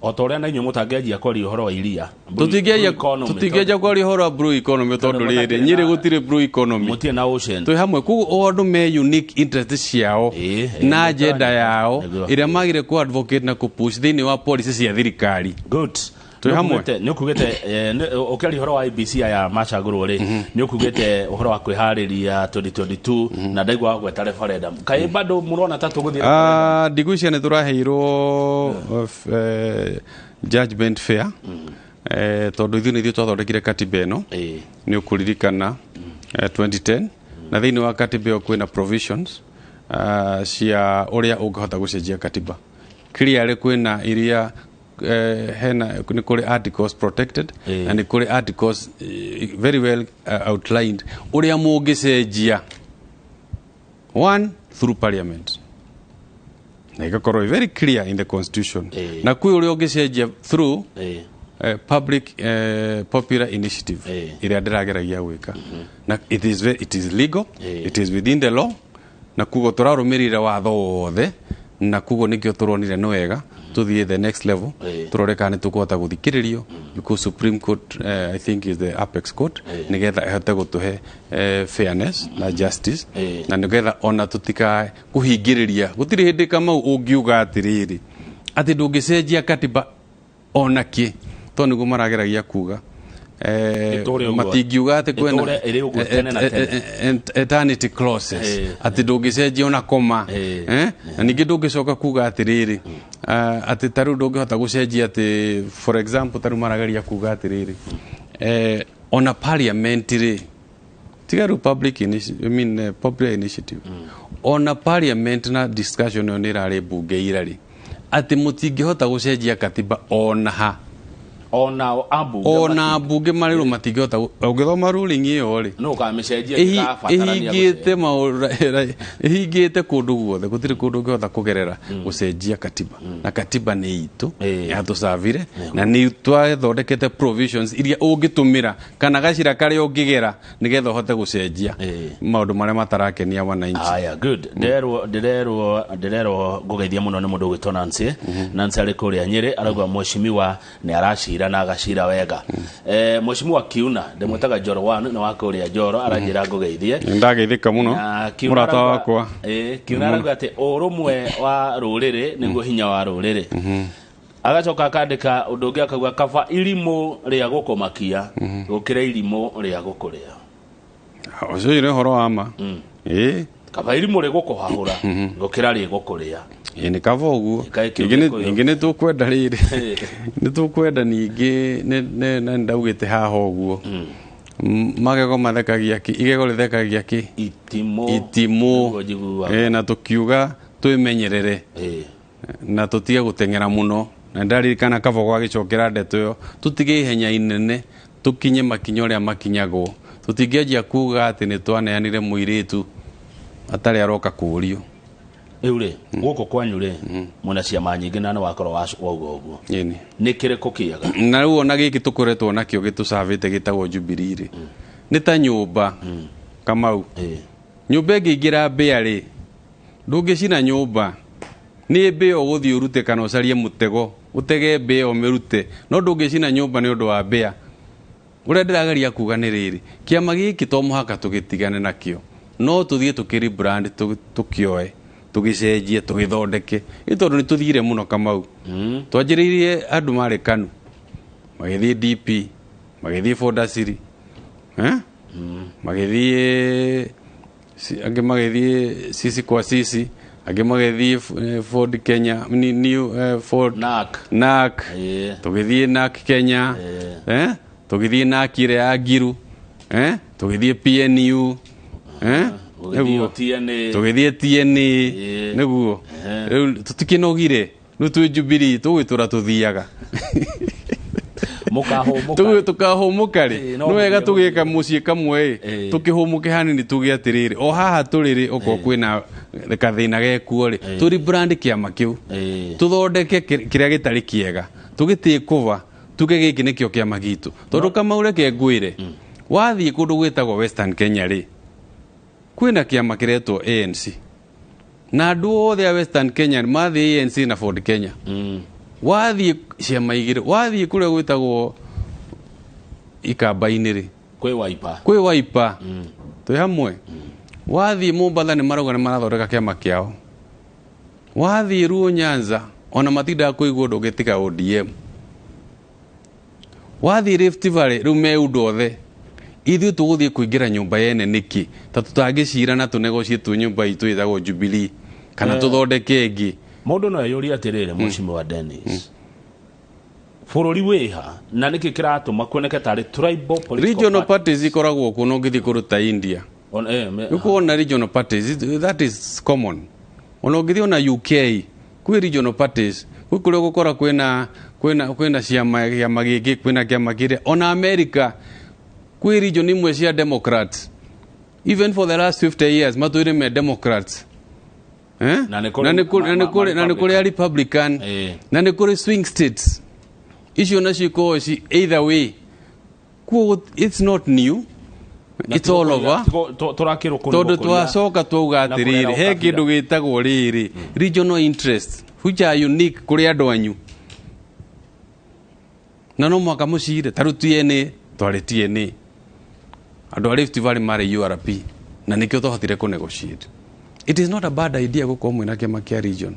O ta ũrĩa na inyuĩ mũtangĩanjia kwaria ũhoro wa iria. Tũtingĩanjia Blue economy, tũtingĩanjia kwaria ũhoro wa blue economy, tondũ Tondũ rĩrĩ mũtakĩrĩ Nyĩrĩ gũtirĩ blue economy. Mũtirĩ na ocean. Twĩ hamwe? Koguo o andũ me unique interest ciao na agenda yao ĩrĩa magire ku advocate na ku push thĩinĩ wa policy cia thirikari. Good. Twĩ hamwe. Nĩ ũkugĩte ũkĩaria ũhoro wa IEBC aya macagũrwo rĩ, nĩ ũkugĩte ũhoro wa kwĩharĩria 2022 na ndaigua wagweta referendum. Kaĩ bado mũrona ta tũgũthiĩ referendum? Ah, ndigwĩciria nĩ tũraheirwo judgment fair, tondũ ithuĩ nĩ ithuĩ twathondekire katiba ĩno. Nĩ ũkũririkana 2010, na thĩinĩ wa katiba ĩyo kwĩna provisions cia ũrĩa ũngĩhota gũcenjia katiba. Clearly kwĩna iria hena nĩ kũrĩ articles protected na nĩ kũrĩ articles very well outlined ũrĩa mũngĩcenjia, one through parliament, na ĩgakorwo very clear in the constitution, na kwĩ ũrĩa ũngĩcenjia through public popular initiative ĩrĩa ndĩrageragia gwĩka, na it is legal, it is within the law, na kugo tũrarũmĩrĩra watho wothe, na kugo nĩkĩo tũronire nĩ wega tũthiĩ the next level, tũrore kana nĩ tũkũhota gũthikĩrĩrio, because Supreme Court I think is the apex court, nĩgetha ĩhote gũtũhe fairness na justice, na nĩgetha ona tũtikae kũhingĩrĩria. Gũtirĩ hĩndĩ, Kamau, ũngiuga atĩrĩrĩ atĩ ndũngĩcenjia katiba ona kĩ, to nĩguo marageragia kuga. Ĩtũre ũguo. Matingiuga atĩ kwĩna Ĩtũre ĩrĩ ũguo tene na tene. Eternity clauses, atĩ ndũngĩcenjia ona koma. Eh? Na ningĩ ndũngĩcoka kuga atĩrĩrĩ, atĩ ta rĩu ndũngĩhota gũcenjia atĩ, for example, ta rĩu marageria kuga atĩrĩrĩ, ona parliament rĩ, tiga rĩu public I mean, popular initiative, ona parliament na discussion ĩyo nĩ ĩrarĩ mbunge ira rĩ, atĩ mũtingĩhota gũcenjia katiba ona ha. Ona ambunge? Ona mbunge marĩrwo matingĩhota ũngĩthoma ruling ĩyo rĩ, no ũkamĩcenjia ĩgabatarania. Ĩhingĩte maũndũ, ĩhingĩte kũndũ guothe, gũtirĩ kũndũ ũngĩhota kũgerera gũcenjia katiba, na katiba nĩ itũ yatũcavire, na nĩ twathondekete provisions iria ũngĩtũmĩra kana gacĩra karĩa ũngĩgera nĩgetha ũhote gũcenjia maũndũ marĩa matarakenia wananchi. Aya, good. Ndĩrerwo ngũgeithia mũno nĩ mũndũ ũgwĩtwo Nancy. Nancy arĩ kũrĩa Nyĩrĩ, arauga mheshimiwa nĩ aracira na agacira wega. Mheshimiwa Kiuna, ndĩmwĩtaga Njoro one, nĩ wa kũrĩa Njoro, aranjĩra ngũgeithie. Ndageithĩka mũno. Na Kiuna mũrata wakwa. Kiuna arauga atĩ ũrũmwe wa rũrĩrĩ nĩguo hinya wa rũrĩrĩ. Agacoka akandĩka ũndũ ũngĩ, akauga kaba irimũ rĩa gũkũmakia gũkĩra irimũ rĩa gũkũrĩa. Ũcio nĩ ũhoro wa ma, ĩĩ. Kaba irimũ rĩgũkũhahũra gũkĩra rĩgũkũrĩa. Ĩĩ, nĩ kaba ũguo. Kaĩ kĩu Gĩkũyũ. Ningĩ nĩ tũkwenda rĩrĩ, nĩ tũkwenda ningĩ na ndaugĩte haha ũguo, magego mathekagia kĩ, igego rĩthekagia kĩ? Itimũ. Itimũ. Nĩguo njiguaga. Na tũkiuga twĩmenyerere na tũtige gũteng'era mũno, na ndaririkana Kabogo agĩcokera ndeto ĩyo, tũtige ihenya inene, tũkinye makinya ũrĩa makinyagwo, tũtingĩanjia kuga atĩ nĩ twaneanire mũirĩtu atarĩ aroka kũũrio. Rĩu rĩ, gũkũ kwanyu rĩ, mwĩna ciama nyingĩ na nĩ wakorwo wauga ũguo. Ĩni. Nĩ kĩrĩkũ kĩega? Na rĩu ona gĩkĩ tũkoretwo nakĩo gĩtũcabĩte gĩtagwo Jubilee rĩ, nĩ ta nyũmba, Kamau. Nyũmba ĩngĩingĩra mbĩa rĩ, ndũngĩcina nyũmba, nĩ mbĩa ũgũthiĩ ũrute kana ũcarie mũtego ũtege mbĩa ũmĩrute, no ndũngĩcina nyũmba nĩ ũndũ wa mbĩa. Ũrĩa ndĩrageria kuga nĩ rĩrĩ, kĩama gĩkĩ to mũhaka tũgĩtigane nakĩo, no tũthiĩ tũkĩ rebrand, tũkĩoe, tũgĩcenjie, tũgĩthondeke, ĩ tondũ nĩ tũthire mũno, Kamau. Twanjĩrĩirie andũ marĩ KANU, magĩthiĩ DP, magĩthiĩ Ford-Asili, eh? Magĩthiĩ angĩ magĩthiĩ Sisi kwa Sisi, angĩ magĩthiĩ Ford Kenya, New Ford. NARC. NARC. Tũgĩthiĩ NARC Kenya, eh? Tũgĩthiĩ NARC ĩrĩa ya Ngiru, eh? Tũgĩthiĩ PNU, eh? Ũgĩthiĩ Nĩguo. TNA. Tũgĩthiĩ TNA. Nĩguo. Rĩu tũtikĩnogire, rĩu twĩ Jubilee, tũgwĩtũra tũthiaga. Mũkahũmũka. Tũkahũmũka rĩ, no nĩ wega mũthiĩ. Tũgĩka mũciĩ kamwe ĩ, tũkĩhũmũke hanini, tuge atĩrĩrĩ, o haha tũrĩ rĩ, okorwo kwĩna gathĩna gekuo rĩ, tũri brand kĩama kĩu, tũthondeke kĩrĩa gĩtarĩ kĩega, tũgĩtĩe kũva, tuge gĩkĩ nĩkĩo kĩama gitũ, tondũ Kamau, reke ngwĩre, wathiĩ kũndũ gwĩtagwo Western Kenya rĩ, kwĩna kĩama kĩretwo ANC, na andũ othe a Western Kenya mathiĩ ANC na Ford Kenya. Wathiĩ ciama igĩrĩ, wathiĩ kũrĩa gwĩtagwo Ikamba-inĩ rĩ, Kwĩ Wiper. Kwĩ Wiper, twĩ hamwe. Wathiĩ Mombatha nĩ marauga nĩ marathondeka kĩama kĩao. Wathiĩ Ruo Nyanza ona matindaga kũigua ũndũ ũngĩ tiga ODM. Wathiĩ Rift Valley rĩu me ũndũ othe. Ithuĩ tũgũthiĩ kũingĩra nyũmba yene nĩkĩ? Ta tũtangĩcira na tũnegotiate twĩ nyũmba itũ ĩtagwo Jubilee kana tũthondeke ĩngĩ. Mũndũ no eyũrie atĩrĩrĩ, Mheshimiwa Dennis, bũrũri wĩha na nĩkĩ kĩratũma kuoneke tarĩ tribal political Regional party? parties ikoragwo kuo no ũngĩthiĩ kũndũ ta India. Ũkuona regional parties, that is common. Ona ũngĩthiĩ ona UK kwĩ regional parties, kwĩ kũrĩa ũgũkora kwĩna ciama, kĩama gĩkĩ, kwĩna kĩama kĩrĩa. Ona America kwĩ region imwe cia Democrats, even for the last 50 years matũire me Democrats. Eh? Na nĩ kũrĩ Na nĩ kũrĩ a Republican, na nĩ kũrĩ swing states icio nacio ikoragwo ci either way. Kuoguo it's not new, it's all over. Tũrakĩrwo kũ Tondũ twacoka twauga na atĩrĩrĩ, kũrera he ũkabira. Kĩndũ gĩtagwo rĩrĩ regional interest which are unique kũrĩ andũ anyu, na no mũhaka mũcire. Ta rĩu TNA, twarĩ TNA, andũ a Rift Valley marĩ URP, na nĩkĩo twahotire kũ negotiate. It is not a bad idea gũkorwo mwĩna kĩama kĩa region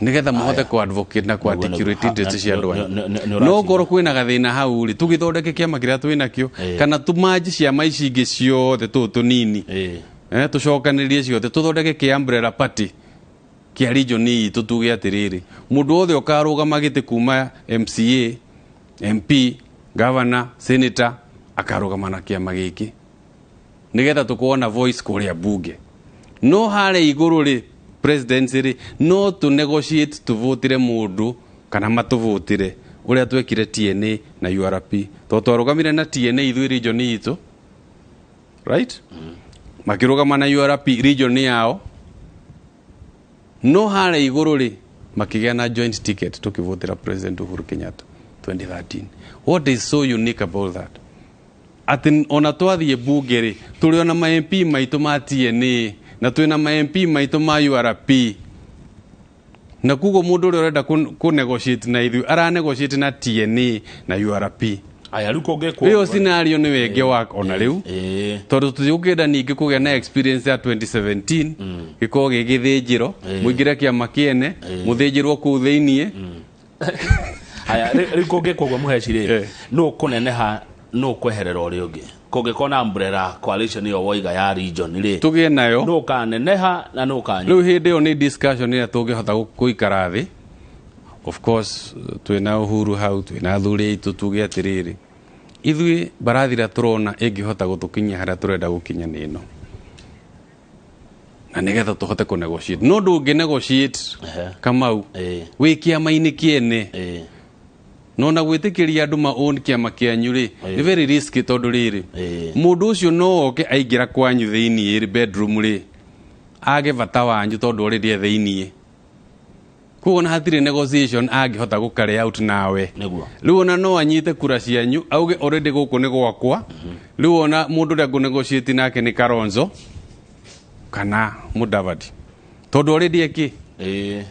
nigetha mũhote kũ advocate na kũ articulate interest cia andũ anyu. No korwo kwĩna gathĩna hau rĩ, tũgĩthondeke kĩama kĩrĩa twĩnakĩo kana tũmanji ciama ici ingĩ ciothe tũtũ tũnini, tũcokanĩrĩrie ciothe, tũthondeke kĩa umbrella party kĩa region itũ, tuge atĩrĩrĩ, mũndũ wothe ũkarũgama gĩtĩ kuma MCA, MP, governor, senator, akarũgama na kĩama gĩkĩ nigetha tũkorwo na voice kũrĩa bunge. No harĩa igũrũ rĩ, presidency rĩ, no tũ negotiate tũvotire mũndũ kana matũvotire ũrĩa twekire TNA na URP, tondũ twarũgamire na TNA ithuĩ region itũ, right? Makĩrũgama na URP region yao, no harĩa igũrũ rĩ, makĩgĩa na joint ticket tũkĩvotera President Uhuru Kenyatta 2013. What is so unique about that? Atĩ ona twathiĩ bunge rĩ, tũrĩ ona ma MP maitũ ma TNA na twĩna ma MP maitũ ma URP, na koguo mũndũ ũrĩa ũrenda kũ negotiate na ithuĩ ara negotiate na TNA na URP. Aya, rĩu kũngĩkwo Ĩyo scenario nĩ wenge wa ona rĩu, tondũ tũtigũkĩenda ningĩ kũgĩa na experience ya 2017 gĩkorwo gĩ gĩthĩnjĩro, mũingĩre kĩama kĩene, mũthĩnjĩrwo kũu thĩiniĩ. Aya, rĩu kũngĩkwo ũguo, mũheci rĩ, nũ kũneneha, nũ kweherera ũrĩa ũngĩ kũngĩkorwo na umbrella coalition ĩyo woiga ya region rĩ? Tũgĩe nayo. Nũ kaneneha na nũ kanya? Rĩu hĩndĩ ĩyo nĩ discussion ĩrĩa tũngĩhota gũikara thĩ, of course twĩna Uhuru hau, twĩna athuri aitũ, tuge atĩrĩrĩ, ithuĩ mbarathi ĩrĩa tũrona ĩngĩhota gũtũkinyia harĩa tũrenda gũkinya nĩ ĩno, na nĩgetha tũhote kũ negotiate. No ndũngĩ negotiate, Kamau, wĩ kĩama-inĩ kĩene. No na gwĩtĩkĩria andũ ma own kĩama kĩanyu rĩ, nĩ very risky, tondũ rĩrĩ, mũndũ ũcio no oke aingĩra kwanyu thĩiniĩ rĩ, bedroom rĩ, age bata wanyu, tondũ already e thĩiniĩ. Koguo ona hatirĩ negotiation angĩhota gũ carry out nawe. Rĩu ona no anyite kura cianyu, auge already gũkũ nĩ gwakwa, rĩu ona mũndũ ũrĩa ngũ negotiate nake nĩ Kalonzo kana Mudavadi, tondũ already eki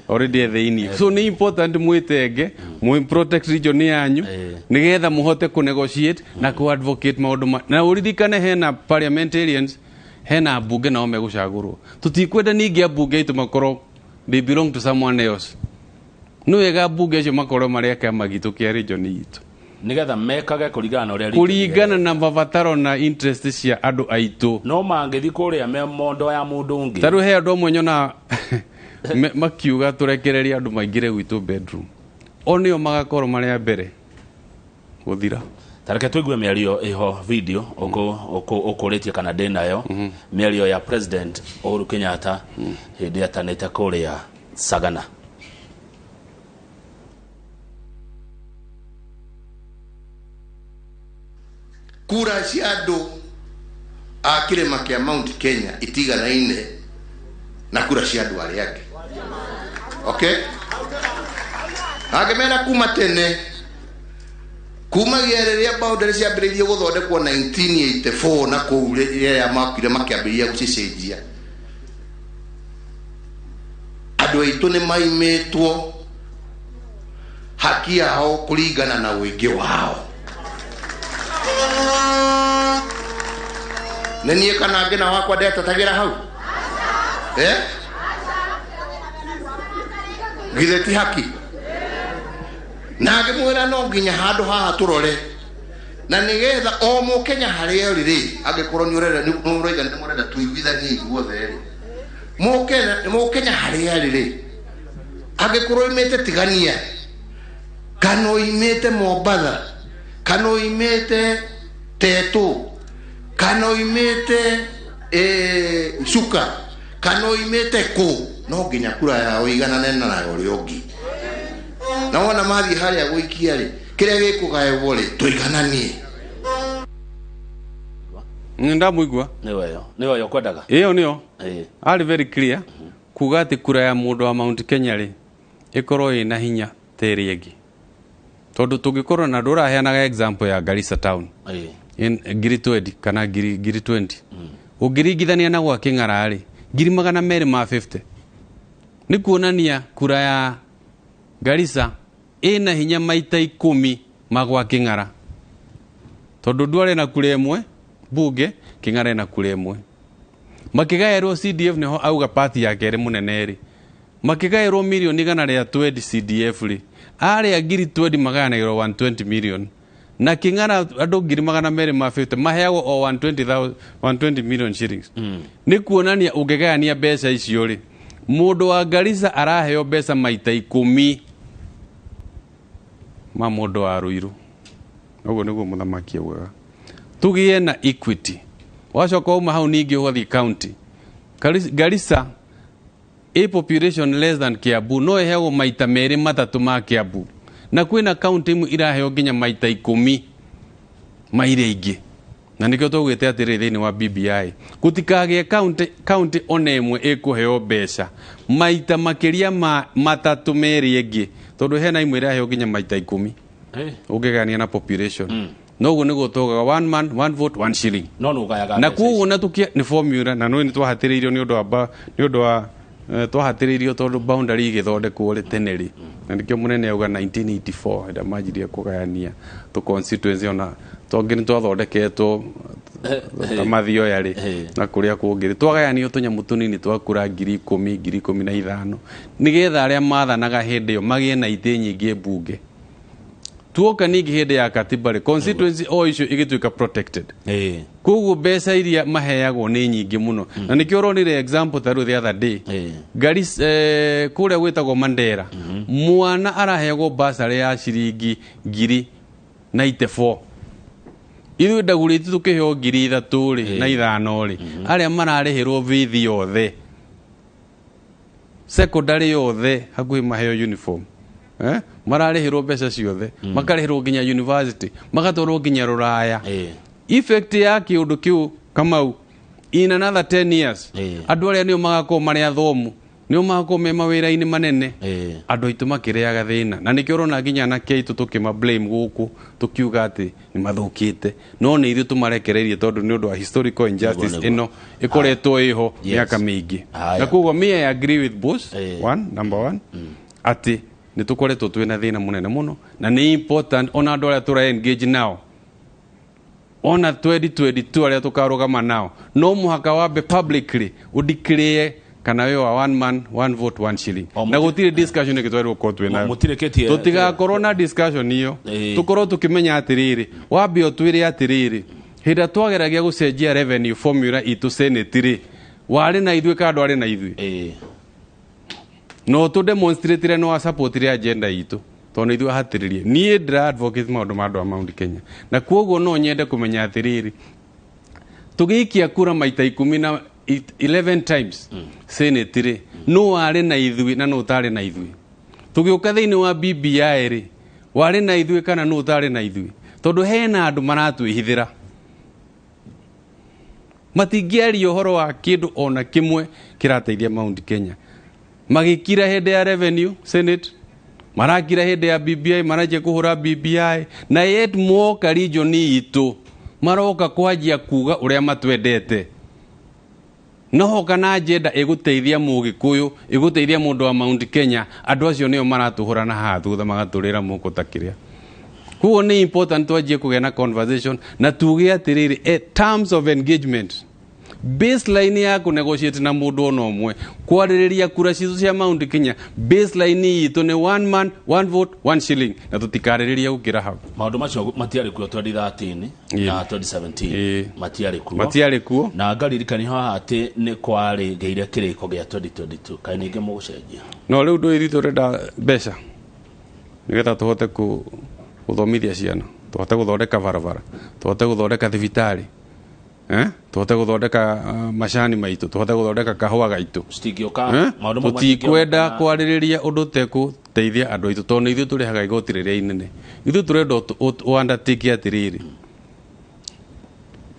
already e thĩiniĩ. So nĩ important mwĩtenge, mũ protect region yanyu, nĩgetha mũhote kũ negotiate na kũ advocate maũndũ ma. Na ũririkane hena parliamentarians, hena ambunge nao megũcagũrwo. Tũtikwenda ningĩ ambunge aitũ makorwo they belong to someone else. Nĩ wega ambunge acio makorwo marĩ a kĩama gitũ kĩa region itũ, nĩgetha mekage kũringana na ũrĩa region kũringana na mabataro na interest cia andũ aitũ. No mangĩthiĩ kũrĩa me mondo ya mũndũ ũngĩ. Ta rĩu he andũ amwe nyona makiuga tũrekererie andũ maingĩre gwitũ bedroom, o nĩo magakorwo marĩ a mbere gũthira. Tareke tũigue mĩario ĩho video ũkũrĩtie kana ndĩ nayo, mĩario ya President Uhuru Kenyatta hĩndĩ atanĩte kũrĩa Sagana. Kura cia andũ a kĩrĩma kĩa Mount Kenya itiganaine na kura cia andũ arĩa angĩ, okay? Angĩmera kuma tene, kumagia rĩrĩa boundary ciambĩrĩirie gũthondekwo 1984, na kũu rĩrĩa makire makĩambĩrĩria gũcicenjia, andũ aitũ nĩ maimĩtwo haki yao kũringana na ũingĩ wao. Nĩ niĩ kana ngĩna wakwa ndetetagĩra hau, eh? Githĩ ti haki? Na ngĩmwĩra no nginya handũ haha tũrore. Na nĩgetha o Mũkenya harĩa ũrĩ rĩ, angĩkorwo nĩ ũrenda, nĩ mũraiga nĩ mũrenda tũiguithanie ithuothe rĩ, Mũkenya harĩa arĩ rĩ, angĩkorwo oimĩte Tigania kana oimĩte Mombatha kana oimĩte Tetu kana oimĩte Chuka kana oimĩte kũ, no nginya kura yao iganane na ya ũrĩa ũngĩ. Na wona mathiĩ harĩa gũikia rĩ, kĩrĩa gĩkũgaĩrwo rĩ, tũigananie. Ndamũigua. Nĩwe yo kwendaga. Ĩyo nĩyo. Arĩ very clear kuga atĩ kura ya mũndũ wa Mount Kenya rĩ, ĩkorwo ĩna hinya ta ĩrĩa ĩngĩ, tondũ tũngĩkorwo na ndũraheanaga example ya Garissa town in ngiri 20 kana ngiri 20, ũngĩringithania na gwa Kĩng'ara rĩ, 250,000, nĩ kuonania kura ya Garissa ĩna hinya maita 10 ma gwa Kĩng'ara, tondũ ndware na kura ĩmwe bunge, Kĩng'ara ĩna kura ĩmwe. Makĩgaĩrwo CDF, nĩho auga party ya kerĩ mũnene rĩ, makĩgaĩrwo mirioni 120 CDF rĩ, arĩa 20,000 magayanagĩrwo 120 million, na Kĩng'ara andũ 250,000 maheagwo o 120,000, 120 million shillings. Nĩ kuonania ũngĩgayania mbeca icio rĩ, mũndũ wa Garissa araheo mbeca maita 10 ma mũndũ wa Ruiru. Ũguo nĩguo mũthamaki augaga tũgĩe na equity. Wacoka uma hau ningĩ ũgathiĩ county, Garissa a population less than Kiambu no ĩheagwo maita merĩ matatũ ma Kiambu, na kwĩna county imwe iraheo nginya maita 10 ma iria ingĩ. Na nĩkĩo twaugĩte atĩrĩrĩ, thĩinĩ wa BBI gũtikagĩe county ona ĩmwe ĩkũheo mbeca maita makĩria ma matatũ merĩ ĩngĩ, tondũ hena imwe iraheo nginya maita 10 ũngĩgania na population. Noguo nĩguo tugaga one man, one vote, one shilling. No nĩ ũgayaga Na mbeca. Koguo na tukia nĩ formula na nĩ twahatĩrĩirio nĩ ũndũ wa nĩ ũndũ wa twahatĩrĩirio tondũ boundary igĩthondekwo rĩ tene rĩ, na nĩkĩo mũnene auga 1984 hĩndĩ manjirie kũgayania tũ constituency, ona tongĩ nĩ twathondeketwo ta mathioya rĩ na kũrĩa kũngĩ rĩ, twagayanio tũnyamũ tũnini twa kura 10,000, 15,000, nĩgetha arĩa mathanaga hĩndĩ ĩyo magĩe na itĩ nyingĩ mbunge. Tuoka ningĩ hĩndĩ ya katiba rĩ, constituency o icio igĩtuĩka protected. Koguo mbeca iria maheagwo nĩ nyingĩ mũno, na nĩkĩo ũronire example ta rĩu the other day, Garissa, kũrĩa gwĩtagwo Mandera, mwana araheagwo basarĩ ya ciringi 94,000. Ithuĩ ndagũrĩti tũkĩheo 3,000 rĩ na 5 rĩ, arĩa mararĩhĩrwo bithi yothe, secondary yothe hakuhĩ maheo uniform, eh? Mararĩhĩrwo mbeca ciothe, makarĩhĩrwo nginya university, magatwarwo nginya rũraya. Effect ya kĩũndũ kĩu, Kamau, in another 10 years, andũ arĩa nĩo magakorwo marĩ athomu nĩo magakorwo me mawĩra-inĩ manene, andũ aitũ makĩrĩaga thĩna. Na nĩkĩo ũrona nginya anake aitũ tũkĩma blame gũkũ, tũkiuga atĩ nĩ mathũkĩte, no nĩ ithuĩ tũmarekereirie, tondũ nĩ ũndũ wa historical injustice Nĩguo, nĩguo. ĩno ĩkoretwo ĩho mĩaka mĩingĩ. Haya. Na koguo me, I agree with boss one, number one, atĩ nĩ tũkoretwo twĩna thĩna mũnene mũno, na nĩ important ona andũ arĩa tũra engage nao ona 2022 arĩa tũkarũgama nao, no mũhaka wambe publicly ũdeclare kana wĩ wa one man, one vote, one shilling. Na gũtirĩ discussion ĩngĩ twagĩrĩirwo gũkorwo twĩ nayo. Mũtirĩkĩtie. Tũtigakorwo na discussion iyo, tũkorwo tũkĩmenya atĩrĩrĩ, wambe ũtwĩre atĩrĩrĩ, hĩndĩ ĩrĩa twageragia gũcenjia revenue formula itũ Senate rĩ, warĩ na ithuĩ kana ndwarĩ na ithuĩ? No tũ demonstrate no supportire agenda itũ, tondũ nĩ ithuĩ ahatĩrĩrie. Niĩ ndĩra advocate maũndũ ma andũ a Mount Kenya, na koguo no nyende kũmenya atĩrĩrĩ, tũgĩikia kura maita 10 na 11 times Senate rĩ, no warĩ na ithuĩ na no ũtarĩ na ithuĩ? Tũgĩũka thĩinĩ wa BBI rĩ, warĩ na ithuĩ kana no ũtarĩ na ithuĩ? Tondũ hena andũ maratwĩhithĩra, matingĩaria ũhoro wa kĩndũ ona kĩmwe kĩrateithia Mount Kenya. Magĩkira hĩndĩ ya revenue Senate, marakira hĩndĩ ya BBI, maranjia kũhũra BBI, na yet moka region itũ maroka kwanjia kuga ũrĩa matwendete, no hoka na agenda ĩgũteithia mũgĩkũyũ, ĩgũteithia mũndũ wa Mount Kenya, andũ acio nĩo maratũhũra na haha thutha magatũrĩra moko ta kĩrĩa. Koguo nĩ important twanjie kũgĩa na conversation na tuge atĩrĩrĩ, terms of engagement. Baseline ya kũ negotiate na mũndũ ona ũmwe kwarĩrĩria kura citũ cia Mount Kenya, baseline itũ nĩ one man, one vote, one shilling, na tũtikarĩrĩria gũkĩra hau. Maũndũ macio matiarĩ kuo 2013 na 2017. Matiarĩ kuo. Matiarĩ kuo. Na ngaririkania haha atĩ nĩ kwarĩ ngĩire kĩrĩko gĩa 2022, kaĩ ningĩ mũgũcenjia? No rĩu ndũĩ tũrenda mbeca nĩgetha tũhote gũthomithia ciana, tũhote gũthondeka barabara, tũhote gũthondeka thibitarĩ, tũhote gũthondeka macani maitũ, tũhote gũthondeka kahũa gaitũ. Citingĩũka. Maũndũ mau Tũtikwenda matingĩonekana. Kwarĩrĩria ũndũ tekũteithia andũ aitũ, tondũ nĩ ithuĩ tũrĩhaga igoti rĩrĩa inene. Ithuĩ tũrenda ũundertake atĩrĩrĩ,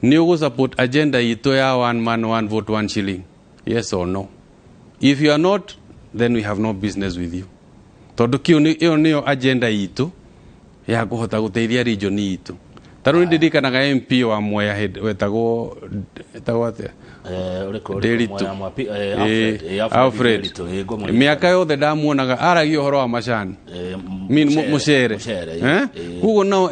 nĩ ũgũ support agenda itũ ya one man, one vote, one shilling, yes or no? If you are not, then we have no business with you, tondũ kĩu ĩyo nĩyo agenda itũ ya kũhota gũteithia region itũ. Ta rĩu nĩndirikanaga MP wa Mwea hĩndĩ wetagwo atĩa? Ũrĩkũ? Nderitu. Mwea Alfred, Alfred Alfred. Nderitu, ngũmũririkana. Mĩaka yothe ndamuonaga aragia ũhoro wa macani. Mean Mũcere, mũcere. Mũcere, Eh? Koguo nao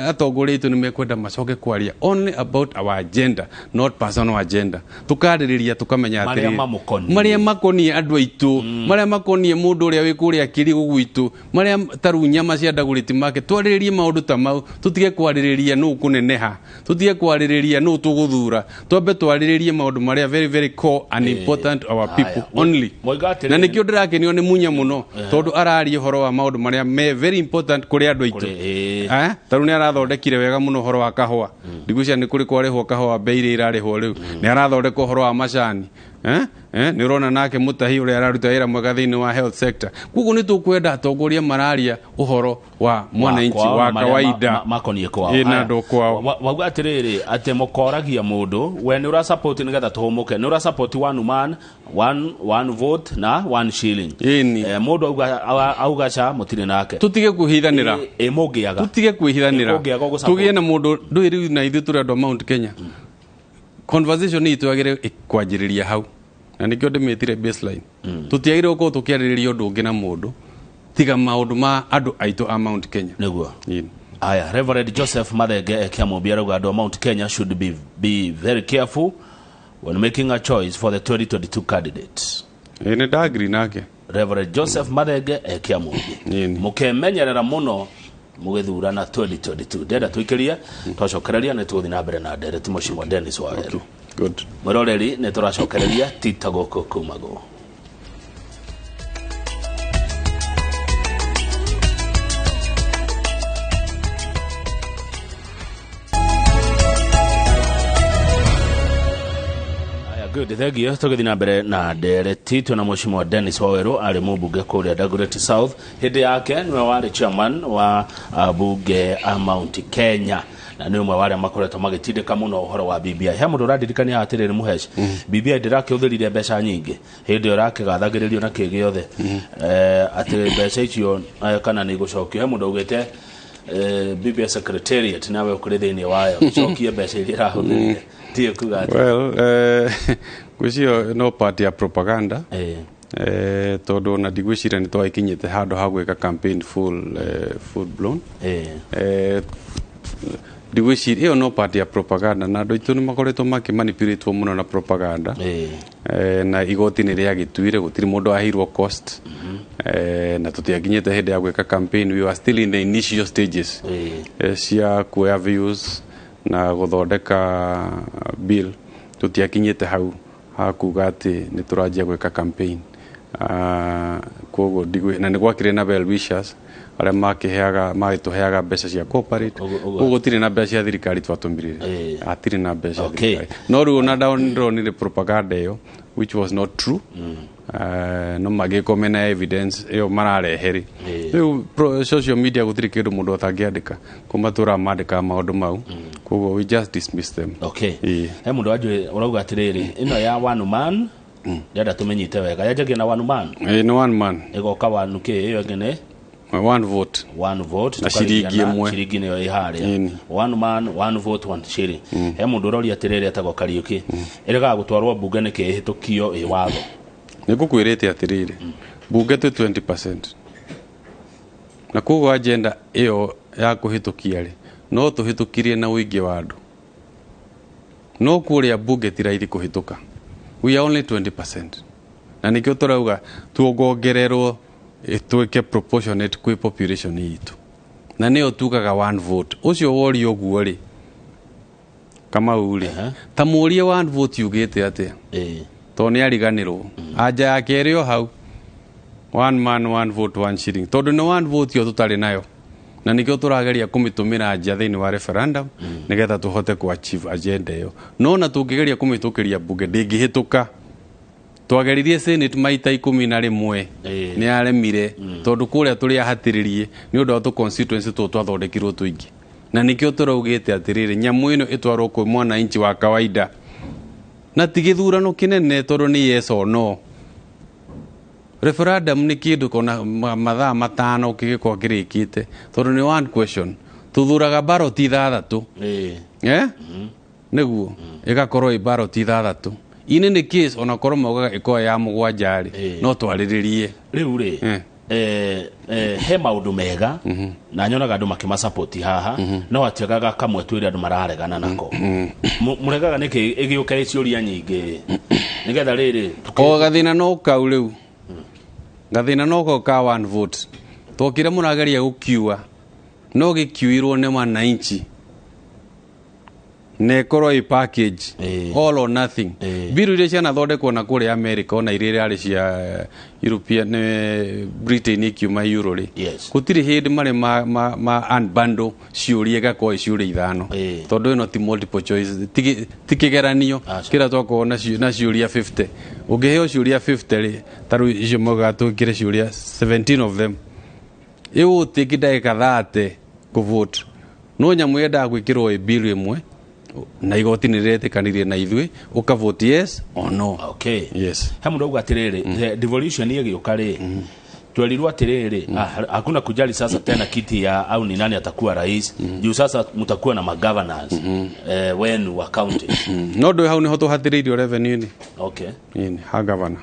atongoria aitũ nĩ mekwenda macoke kwaria only about our agenda, not personal agenda. Tũkarĩrĩria tũkamenya Marĩa atĩrĩrĩ, mamũkoniĩ. Marĩa makoniĩ andũ aitũ, marĩa makoniĩ mũndũ ũrĩa wĩ kũrĩa kĩrigũ gwitũ, marĩa ta rĩu nyama cia Dagoretti Market. Twarĩrĩrie maũndũ ta mau, tũtige kwarĩrĩria nũ kũneneha, tũtige kwarĩrĩria nũ tũgũthura, twambe twarĩrĩrie maũndũ marĩa very very core and important to our people Haya. only. Moiga atĩrĩrĩ- Na nĩkĩo ndĩrakenio nĩ Munya mũno, tondũ araria ũhoro wa maũndũ marĩa me very important kũrĩ andũ aitũ. Kũrĩ. Eh? Ta rĩu nĩ arathondekire wega mũno ũhoro wa kahũa. Ndigwĩciria nĩ kũrĩ kwarĩhwo kahũa bei iria irarĩhwo rĩu. Nĩ arathondeka ũhoro wa macani. Eh? Eh? Nĩ ũrona nake Mũtahi ũrĩa araruta wĩra mwega thĩinĩ wa health sector. Koguo nĩ tũkwenda atongoria mararia ũhoro wa mwananchi kwao wa na marĩa kawaida. Makoniĩ kwao. Ĩ, na Haya. andũ kwao. Wauga atĩrĩrĩ, atĩ mũkoragia mũndũ we nĩ ũra support nĩgetha tũhũmũke, nĩ ũra support one man, one vote na one shilling. Ĩni. Mũndũ auga ca mũtirĩ nake. Tũtige kwĩhithanĩra. Ĩ mũngĩaga Tũtige kwĩhithanĩra. Ũngĩaga ũgũ-support. Tũgĩe na mũndũ ndũĩ rĩu na ithuĩ tũrĩ andũ a Mount Kenya, conversation itũ yagĩrĩire kwanjĩrĩria hau, na nĩkĩo ndĩmĩtire baseline. Tũtiagĩrĩirwo gũkorwo tũkĩarĩrĩria ũndũ ũngĩ na mũndũ tiga maũndũ ma andũ aitũ a Mount Kenya. Nĩguo. Ĩni. Aya, Reverend Joseph Mathenge Kiamumbi arauga andũ a Mount Kenya should be very careful when making a choice for the 2022 candidates. Ĩ, nĩ ndagree nake. Reverend Joseph Mathenge Kiamumbi. Ĩni. Mũkemenyerera mũno mũgĩthurana 2022. Ndenda tũikĩrie, twacokereria nĩ tũgũthiĩ na mbere na ndereti mũcimwa Dennis Waweru. Good. Mwĩroreri, nĩ tũracokereria tita gũkũ kumagwo. Aya, good, thank you. Tũgĩthiĩ na mbere na ndereti twĩna mũcimwa Dennis Waweru, arĩ mũmbunge kũrĩa Dagoretti South. Hĩndĩ yake nĩwe warĩ chairman wa bunge a Mount Kenya, na nĩ ũmwe wa arĩa makoretwo magĩtindĩka mũno ũhoro wa BBI. He mũndũ ũrandirikania atĩrĩrĩ, Mũhesh, BBI ndĩrakĩhũthĩrire mbeca nyingĩ hĩndĩ ĩyo ĩrakĩgathagĩrĩrio na kĩ gĩothe, atĩ mbeca icio kana nĩ igũcokio. He mũndũ augĩte BBI secretariat nawe ũkũrĩ thĩinĩ wayo, cokie mbeca iria ĩrahũthĩrire. Tiĩ kuga atĩ Well, ngwĩciria no part ya propaganda. Tondũ ona ndigwĩciria nĩ twagĩkinyĩte handũ ha gwĩka campaign full blown. Ndigwĩciria ĩyo no part ya propaganda, na andũ aitũ nĩ makoretwo makĩmanipulate mũno na propaganda. Na igoti nĩ rĩagĩtuire gũtirĩ mũndũ aheirwo cost. Na tũtiakinyĩte hĩndĩ ya gwĩka campaign, we were still in the initial stages cia kuoya views na gũthondeka bill. Tũtiakinyĩte hau ha kuga atĩ nĩ tũranjia gwĩka campaign. Koguo na nĩ gwakĩrĩ na well wishers arĩa makĩheaga magĩtũheaga mbeca cia corporate. Koguo gũtirĩ na mbeca cia thirikari twatũmĩrire. Hatirĩ na mbeca cia thirikari, no rĩu ona ndonire propaganda ĩyo, which was not true. No magĩkorwo mena evidence ĩyo mararehe rĩ, rĩu social media gũtirĩ kĩndũ mũndũ atangĩandĩka, kuma tũraga mandĩkaga maũndũ mau, koguo we just dismiss them. He mũndũ wanjũ ũrauga atĩrĩrĩ, ĩno ya one man ndĩrenda tũmĩnyite wega, yanjagia na one man. Ĩĩ, nĩ one man. Ĩgoka one kĩ, ĩyo ĩngĩ nĩ One vote. One vote. Na tũkarĩkia ciringi na ĩmwe. Ciringi nĩyo ĩ harĩa. One man, one vote, one shilling. He mũndũ ũroria atĩrĩrĩ, etagwo Kariũki, ĩregaga gũtwarwo mbunge nĩkĩ ĩhĩtũkio ĩ watho? Nĩ ngũkwĩrĩte atĩrĩrĩ, bunge twĩ 20, na koguo agenda ĩyo ya kũhĩtũkia rĩ, no tũhĩtũkirie na ũingĩ wa andũ. No kũrĩa bunge ti raithi kũhĩtũka. We are only 20%, na nĩkĩo tũrauga tuongongererwo ĩtuĩke proportionate kwĩ population itũ, na nĩyo tugaga one vote. Ũcio woria ũguo rĩ, Kamau rĩ, ta mũrie one vote yugĩte atĩa, tondũ nĩ ariganĩrwo. Anja ya kerĩ o hau, one man one vote one shilling, tondũ nĩ one vote ĩyo tũtarĩ nayo, na nĩkĩo tũrageria kũmĩtũmĩra nja thĩinĩ wa referendum nĩgetha tũhote ku achieve agenda ĩyo. No na tũngĩgeria kũmĩtũkĩria bunge, ndĩngĩhĩtũka. Twageririe Senate maita 11. Nĩ yaremire, tondũ kũrĩa tũrĩ ahatĩrĩrie nĩ ũndũ wa tũ constituency tũtũ twathondekirwo tũingĩ, na nĩkĩo tũraugĩte atĩrĩrĩ, nyamũ ĩno ĩtwarwo kwĩ mwananchi wa kawaida, na ti gĩthurano kĩnene, tondũ nĩ yes or no. Referendum nĩ kĩndũ kona mathaa 5 kĩgĩkorwo kĩrĩkĩte, tondũ nĩ one question. Tũthuraga ballot 6. Eh? Nĩguo ĩgakorwo ĩ ballot 6. In any case, onakorwo maugaga ĩkorwo ya 7 rĩ, no twarĩrĩrie. Rĩu rĩ, he maũndũ mega na nyonaga andũ makĩmasapoti haha, no atiagaga kamwe twĩre andũ mararegana nako. Mũregaga nĩkĩ ĩgĩũke ciũria nyingĩ nĩgetha rĩrĩ O gathĩna no kau rĩu, gathĩna no kau ka one vote. Twokire mũrageria gũkiua, no gĩkiuirwo nĩ wananchi na ĩkorwo ĩ package, all or nothing. Biru iria cianathondekwo na kũrĩa America, ona iria irarĩ cia European, Britain ikiuma euro rĩ, gũtirĩ hĩndĩ marĩ ma unbundle ciũria igakorwo ĩ ciũria 5, tondũ ĩno ti multiple choice, ti kĩgeranio. Aca. Kĩrĩa twakorwo na ciũria 50, ũngĩheo ciũria 50 rĩ, ta rĩu icio maugaga twĩkĩre ciũria 17 of them, ĩgũtĩki ndagĩka 30 kũvote. No nyamũ yendaga gwĩkĩrwo ĩ bill ĩmwe, na igoti nĩ rĩretĩkanirie na ithuĩ, ũkavote yes or no. Yes. He mũndũ auga atĩrĩrĩ, devolution ĩgĩũka rĩ, twerirwo atĩrĩrĩ, hakuna kujali sasa tena kiti ya au ni nani atakuwa rais, juu sasa mtakuwa na magovernors wenu wa county. No ndå hau nĩho tũhatĩrĩirio revenue-inĩ. Ĩni, ha governor,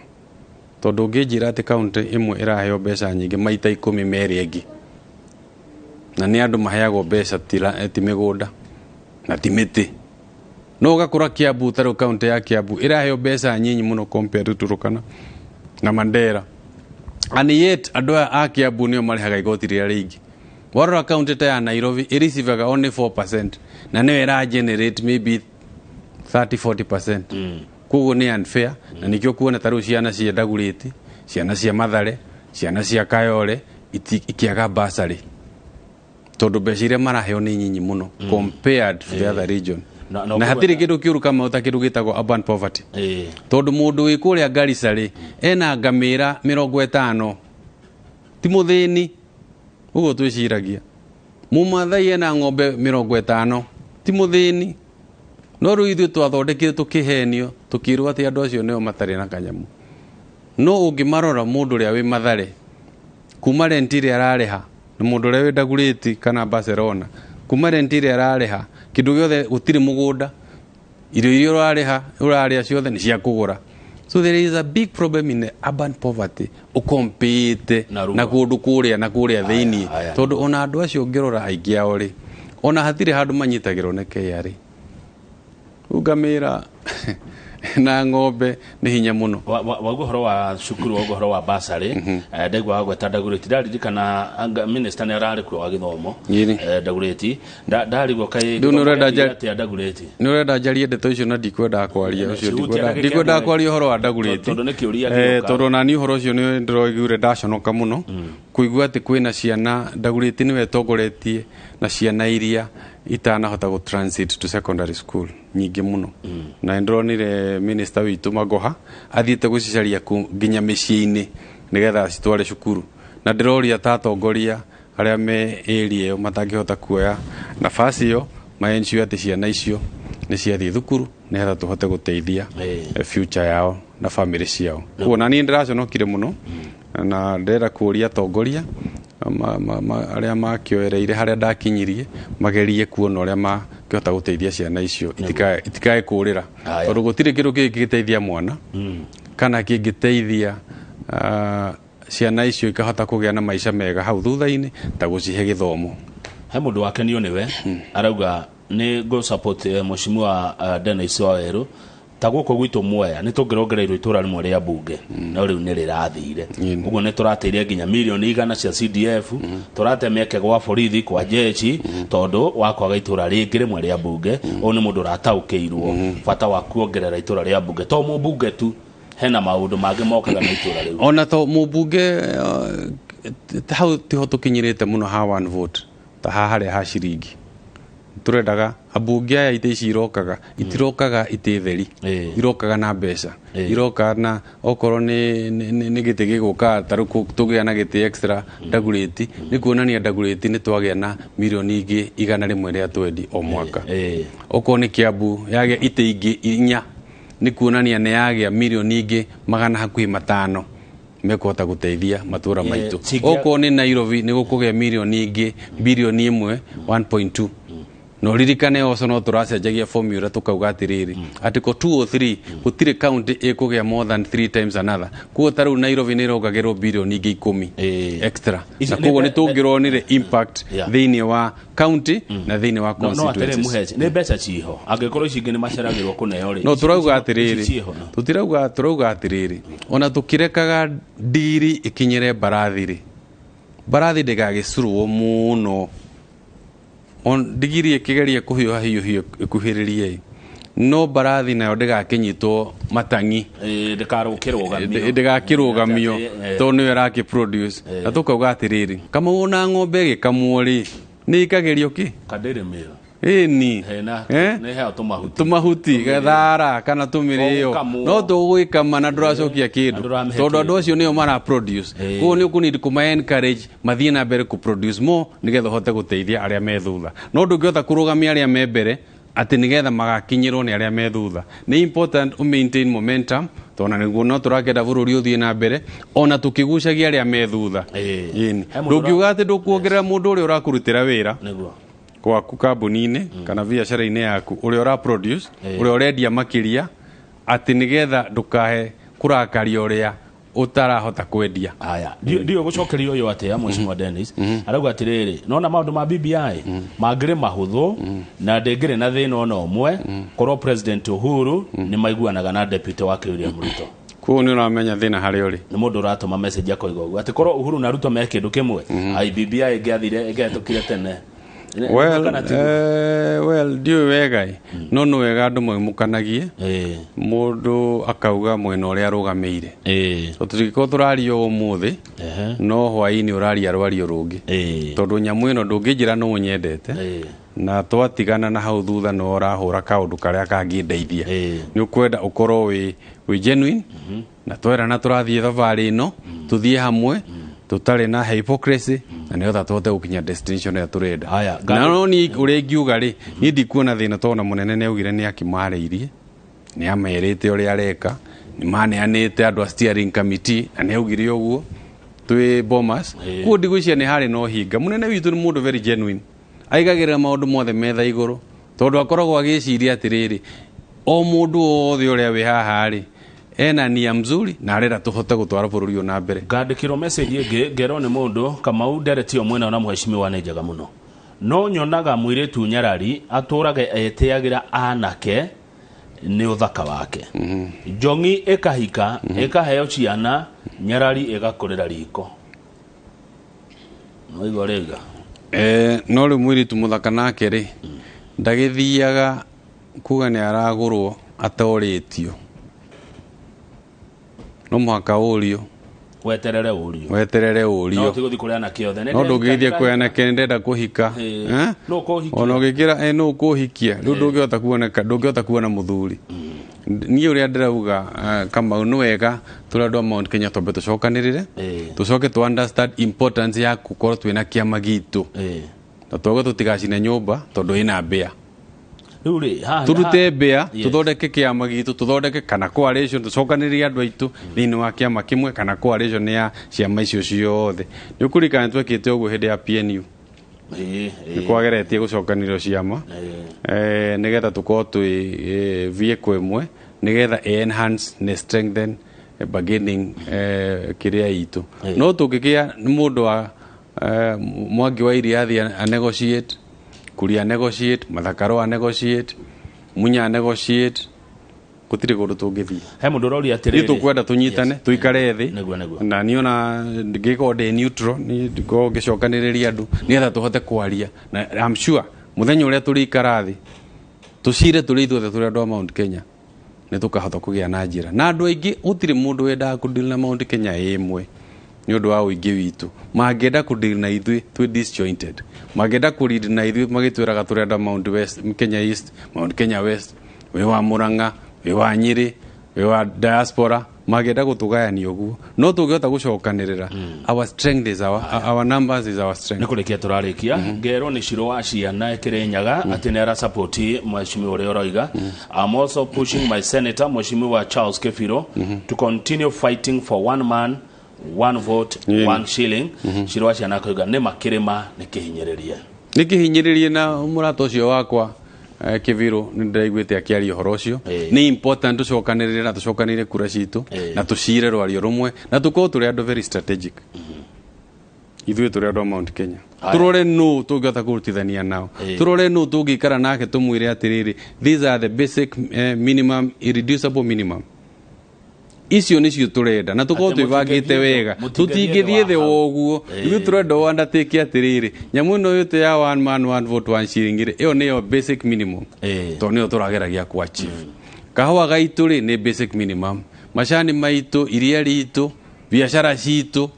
tondũ ũngĩnjĩra atĩ county ĩmwe ĩraheo mbeca nyingĩ maita 10 merĩ ĩngĩ, na nĩ andũ maheagwo mbeca, ti mĩgũnda na ti mĩtĩ, no ũgakora Kiambu, ta rĩu county ya Kiambu ĩraheo mbeca nyinyi mũno compared to Turkana na Mandera, and yet andũ aya a Kiambu nĩo marĩhaga igoti rĩrĩa rĩingĩ. Warora county ta ya Nairobi ĩreceivaga only 4%, na nĩyo ĩra generate maybe 30 40%. Koguo nĩ unfair, na nĩkĩo kuona ta rĩu ciana cia Ndagurĩti, ciana cia Mathare, ciana cia Kayole ikĩaga bursary, tondũ mbeca iria maraheo nĩ nyinyi mũno compared to the other region. Na Na hatirĩ kĩndũ kĩũru kama ta kĩndũ gĩtagwo urban poverty, tondũ mũndũ wĩ kũrĩa Garissa rĩ, ena ngamĩra 50, ti mũthĩni ũguo twĩciragia. Mũmathai ena ng'ombe 50, ti mũthĩni. No rĩu ithuĩ twathondekire tũkĩhenio, tũkĩrwo atĩ andũ acio nĩo matarĩ na kanyamũ. No ũngĩmarora, mũndũ ũrĩa wĩ Mathare kuma rent ĩrĩa ararĩha, na mũndũ ũrĩa wĩ Ndagurĩti kana Barcelona kuma rent ĩrĩa ararĩha, kĩndũ gĩothe, gũtirĩ mũgũnda, irio iria ũrarĩha ũrarĩa ciothe nĩ cia kũgũra. So there is a big problem in the urban poverty ũkompĩte Na rural. Na kũndũ kũrĩa na kũrĩa thĩiniĩ, Aya. tondũ ona andũ acio ũngĩrora aingĩ ao rĩ, ona hatirĩ handũ manyitagĩrwo nĩ KRA. Rĩu ngamĩra na ng'ombe nĩ hinya mũno. Wauga ũhoro wa cukuru, wauga ũhoro wa basarĩ, ndaigua wagweta Ndagurĩti, ndaririkana anga minister nĩ ararĩ kuo wa gĩthomo. Ĩĩ. Ndagurĩti ndarigwo kaĩ Rĩu nĩ ũrenda gĩthomo atĩa Ndagurĩti? Nĩ ũrenda njarie ndeto icio, na ndikwendaga kwaria ũcio. Cihutia ndagĩka Ndikwendaga ĩmwe. kwaria ũhoro wa Ndagurĩti. Tondũ nĩ kĩũria gĩũka. Tondũ ona niĩ ũhoro ũcio nĩ ndĩroiguire ndaconoka mũno kũigua atĩ kwĩna ciana Ndagurĩti nĩwe ĩtongoretie na ciana iria itanahota gũ transit to secondary school nyingĩ mũno, na nĩndĩronire minister witũ Magoha athiĩte gũcicaria nginya mĩciĩ-inĩ nĩgetha acitware cukuru, na ndĩroria ta atongoria arĩa me area ĩyo matangĩhota kuoya nafasi ĩyo ma ensure atĩ ciana icio nĩ ciathiĩ thukuru nĩgetha tũhote gũteithia future yao na family ciao. Koguo na niĩ ndĩraconokire mũno, na ndĩrenda kũria atongoria arĩa makĩoereire harĩa ndakinyirie magerie kuona ũrĩa makĩhota gũteithia ciana icio itikae kũrĩra, tondũ gũtirĩ kĩndũ kĩngĩteithia mwana kana kĩngĩteithia ciana icio ikahota kũgĩa na maica mega hau thutha-inĩ ta gũcihe gĩthomo. He mũndũ wakenio nĩwe arauga. Nĩ ngũ support mheshimiwa Dennis Waweru. Ta gũkũ gwitũ Mwea nĩ tũngĩrongereirwo itũra rĩmwe rĩa mbunge, no rĩu nĩ rĩrathire. Ũguo nĩ tũrateire nginya mirioni 100 cia CDF, tũrate mĩeke gwa borithi, kwa jeshi, tondũ wa kwaga itũra rĩngĩ rĩmwe rĩa mbunge. Ũyũ nĩ mũndũ ũrataũkĩirwo bata wa kuongerera itũra rĩa mbunge, to mũmbunge tu, hena maũndũ mangĩ mokaga na itũra rĩu. Ona to mũmbunge, hau tiho tũkinyĩrĩte mũno ha one vote, ta haha harĩa ha ciringi tũrendaga ambunge aya. Itĩ ici irokaga, itirokaga itĩ theri, irokaga na mbeca, iroka na okorwo nĩ gĩtĩ gĩgũka ta rĩu tũgĩa na gĩtĩ extra Dagoretti, nĩ kuonania Dagoretti nĩ twagĩa na mirioni ingĩ 120 o mwaka. Okorwo nĩ Kiambu yagĩa itĩ ingĩ inya, nĩ kuonania nĩ yagĩa mirioni ingĩ hakuhĩ 500 mekũhota gũteithia matũra maitũ. Okorwo nĩ Nairobi, nĩ gũkũgĩa mirioni ingĩ birioni 1, 1.2. Na ũririkane oco no tũracenjagia formula, tũkauga atĩrĩrĩ, article 203, gũtirĩ county ĩkũgĩa more than three times another. Koguo ta rĩu Nairobi nĩ ĩrongagĩrwo birioni ingĩ 10 extra, na koguo nĩ tũngĩronire impact thĩinĩ wa county na thĩinĩ wa No atĩrĩ, constituencies. Mũheci, nĩ mbeca ciho? Angĩkorwo ici ingĩ nĩ maceragĩrwo kũneo rĩ, No tũrauga ici atĩrĩrĩ, ciĩho, no. Tũtirauga, tũrauga atĩrĩrĩ, ona tũkĩrekaga ndiri ĩkinyĩre mbarathi rĩ, mbarathi ndĩgagĩcurwo mũno. Ndigiri ĩkĩgeria kũhiũha hiũhio ĩkuhĩrĩrie, no mbarathi nayo ndĩgakĩnyitwo matangi. Ndĩkarũkĩrũgamio. Ndĩgakĩrũgamio, tondũ nĩyo ĩrakĩ produce. Na tũkauga atĩrĩrĩ, Kamau, ona ng'ombe ĩgĩkamwo rĩ, nĩ ĩkagĩrio kĩ? Kadĩrĩ mĩro. Ĩni. Hena. Eh? Nĩ heo tũmahuti. Tũmahuti gethara kana tũmĩrĩo. Tũgũkamwo. No tũgwĩkama na ndũracokia kĩndũ, Na ndũramĩhe tondũ andũ kĩndũ. acio nĩo mara produce. Koguo nĩ ũkũnid kũma encourage mathiĩ na mbere kũ produce more, nĩgetha ũhote gũteithia arĩa me thutha. No ndũngĩhota kũrũgamia arĩa me mbere atĩ nĩgetha magakinyĩrwo nĩ arĩa me thutha. Nĩ important ũ maintain momentum, tondũ na nĩguo no tũrakenda bũrũri ũthiĩ na mbere ona tũkĩgucagia arĩa me thutha. Ĩni. He mũndũ Ndũngiuga atĩ ndũkuongerera mũndũ ũrĩa ũrakũrutĩra wĩra gwaku kambuni-inĩ kana biacara-inĩ yaku, ũrĩa ũra produce, ũrĩa ũrendia makĩria, atĩ nĩgetha ndũkahe kũrakaria ũrĩa ũtarahota kwendia. Aya, ndiũ gũcokeria ũyũ atĩa. Mheshimiwa Dennis arauga atĩrĩrĩ, nona maũndũ ma BBI mangĩrĩ mahũthũ na ndĩngĩrĩ na thĩna ona ũmwe korwo President Uhuru nĩ maiguanaga na deputy wake William Ruto. Koguo nĩ ũramenya thĩna harĩa ũrĩ. Nĩ mũndũ ũratũma message akoiga ũguo, atĩ korwo Uhuru na Ruto me kĩndũ kĩmwe, ai, BBI ĩngĩathire ĩngĩahĩtũkire tene. Well, Kana tiguo? Well, ndiũĩ wega ĩ, no nĩ wega andũ maimũkanagie, mũndũ akauga mwena ũrĩa arũgamĩire. Tondũ tũtingĩkorwo tũraria ũmũthĩ, no hwaĩ-inĩ ũraria rwario rũngĩ, tondũ nyamũ ĩno ndũngĩnjĩra no ũnyendete na twatigana na hau thutha no ũrahũra kaũndũ karĩa kangĩndeithia. Nĩ ũkwenda ũkorwo wĩ genuine, na twerana tũrathiĩ thabarĩ ĩno, tũthiĩ hamwe tũtarĩ na hypocrisy, na nĩgetha tũhote gũkinya destination ĩrĩa tũrenda. Haya, Na no niĩ ũrĩa ingiuga rĩ, niĩ ndikuona thĩna, tondũ na mũnene nĩ augire nĩ akĩmarĩirie, nĩ amerĩte ũrĩa areka, nĩ maneanĩte andũ a steering committee, na nĩ augire ũguo twĩ Bomas. Koguo ndigwĩciria nĩ harĩ na ũhinga. Mũnene witũ nĩ mũndũ very genuine, aigagĩrĩra maũndũ mothe metha igũrũ, tondũ akoragwo agĩciria atĩrĩrĩ, o mũndũ wothe ũrĩa wĩ haha rĩ, ena nia mzuri na arenda tũhote gũtwara bũrũri ũyũ na mbere. Ngandĩkĩrwo message ĩngĩ, ngerwo nĩ mũndũ Kamau, nderetio mwena na mheshimiwa nĩ njega mũno, no nyonaga mũirĩtu nyarari atũrage etĩagĩra anake nĩ ũthaka wake. Njongi ĩkahika, ĩkaheo ciana, nyarari ĩgakũrĩra riko. Waigua rĩga? No rĩu mũirĩtu mũthaka nake rĩ, ndagĩthiaga kuga nĩ aragũrwo atorĩtio. No mũhaka ũrio. Weterere ũrio. Weterere ũrio. No ti gũthiĩ kũrĩ anake othe. No ndũngĩgĩthiĩ kwĩ anake, ndenda kũhika. Eh? Nũ ũkũhikia? Ona ũgĩkĩra nũ ũkũhikia rĩu, ndũngĩhota kuoneka, ndũngĩhota kuona mũthuri. Niĩ ũrĩa ndĩrauga, Kamau, nĩ wega tũrĩ andũ a Mount Kenya twambe tũcokanĩrĩre, tũcoke tũ understand importance ya gũkorwo twĩna kĩama gitũ, na twauga tũtigacine nyũmba tondũ ĩna mbĩa. Rĩu rĩ, haha Tũrute mbĩa, tũthondeke kĩama gitũ, tũthondeke kana coalition, tũcokanĩrĩrie andũ aitũ thĩinĩ wa kĩama kĩmwe kana coalition ya ciama icio ciothe. Nĩ ũkũririkana twekĩte ũguo hĩndĩ ya PNU. Nĩ kwageretie gũcokanĩrĩrio ciama, nĩgetha tũkorwo twĩ vehicle ĩmwe, nĩgetha ĩ enhance na strengthen bargaining kĩrĩa itũ. No tũngĩgĩa nĩ mũndũ wa Mwangi wa Iria athiĩ a negotiate, Kuria negotiate, Mathakaro negotiate, Munya negotiate, gũtirĩ kũndũ tũngĩthiĩ. He mũndũ ũroria atĩrĩrĩ. Ithuĩ tũkwenda tũnyitane, tũikare thĩ. Nĩguo, nĩguo. Na niĩ ona ngĩkorwo ndĩ neutral, niĩ ngorwo ngĩcokanĩrĩria andũ nĩgetha tũhote kwaria, na I'm sure mũthenya ũrĩa tũrĩikara thĩ tũcire tũrĩ ithuothe tũrĩ andũ a Mount Kenya, nĩ tũkahota kũgĩa na njĩra. Na andũ aingĩ, gũtirĩ mũndũ wendaga kũdeal na Mount Kenya ĩ ĩmwe nĩ ũndũ wa ũingĩ witũ. Mangĩenda kũdeal na ithuĩ twĩ disjointed, mangĩenda kũlead na ithuĩ magĩtwĩraga tũrĩ andũ a Mount West, Kenya East, Mount Kenya West, wĩ wa Murang'a, wĩ wa Nyĩrĩ, wĩ wa diaspora, mangĩenda gũtũgayania ũguo. No tũngĩhota gũcokanĩrĩra, our strength is our numbers is our strength. Nĩ kũrĩkia tũrarĩkia, ngerwo nĩ Ciro wa Ciana Kĩrĩnyaga atĩ nĩ arasapoti mheshimiwa ũrĩa ũroiga. I'm also pushing my senator, Mheshimiwa Charles Kefiro, to continue fighting for one man, one vote, one shilling. Ciro wa Ciana akauga nĩ makĩrĩma nĩ kĩhinyĩrĩrie. Nĩ kĩhinyĩrĩrie. Na mũrata ũcio wakwa Kĩbirũ nĩ ndĩraiguĩte akĩaria ũhoro ũcio. Nĩ important tũcokanĩrĩre na tũcokanĩrĩre kura citũ na tũcire rwario rũmwe na tũkorwo tũrĩ andũ very strategic. Ithuĩ tũrĩ andũ a Mount Kenya, tũrore nũ tũngĩhota kũrutithania nao, tũrore nũ tũngĩikara nake tũmwĩre atĩrĩrĩ, these are the basic minimum, irreducible minimum, icio nĩcio tũrenda na tũkorwo Atĩ twĩbangĩte wega. Mũtingĩthiĩ Tũtingĩthiĩ thĩ thĩ wa wa ũguo. Ithuĩ tũrenda ũandatĩke atĩrĩrĩ, nyamũ ĩno yũte ya one man, one vote, one shilling rĩ, ĩyo nĩyo basic minimum, tondũ nĩyo tũrageragia ku achieve. Kahũa gaitũ rĩ, nĩ basic minimum, macani maitũ, iria ritũ, biacara citũ,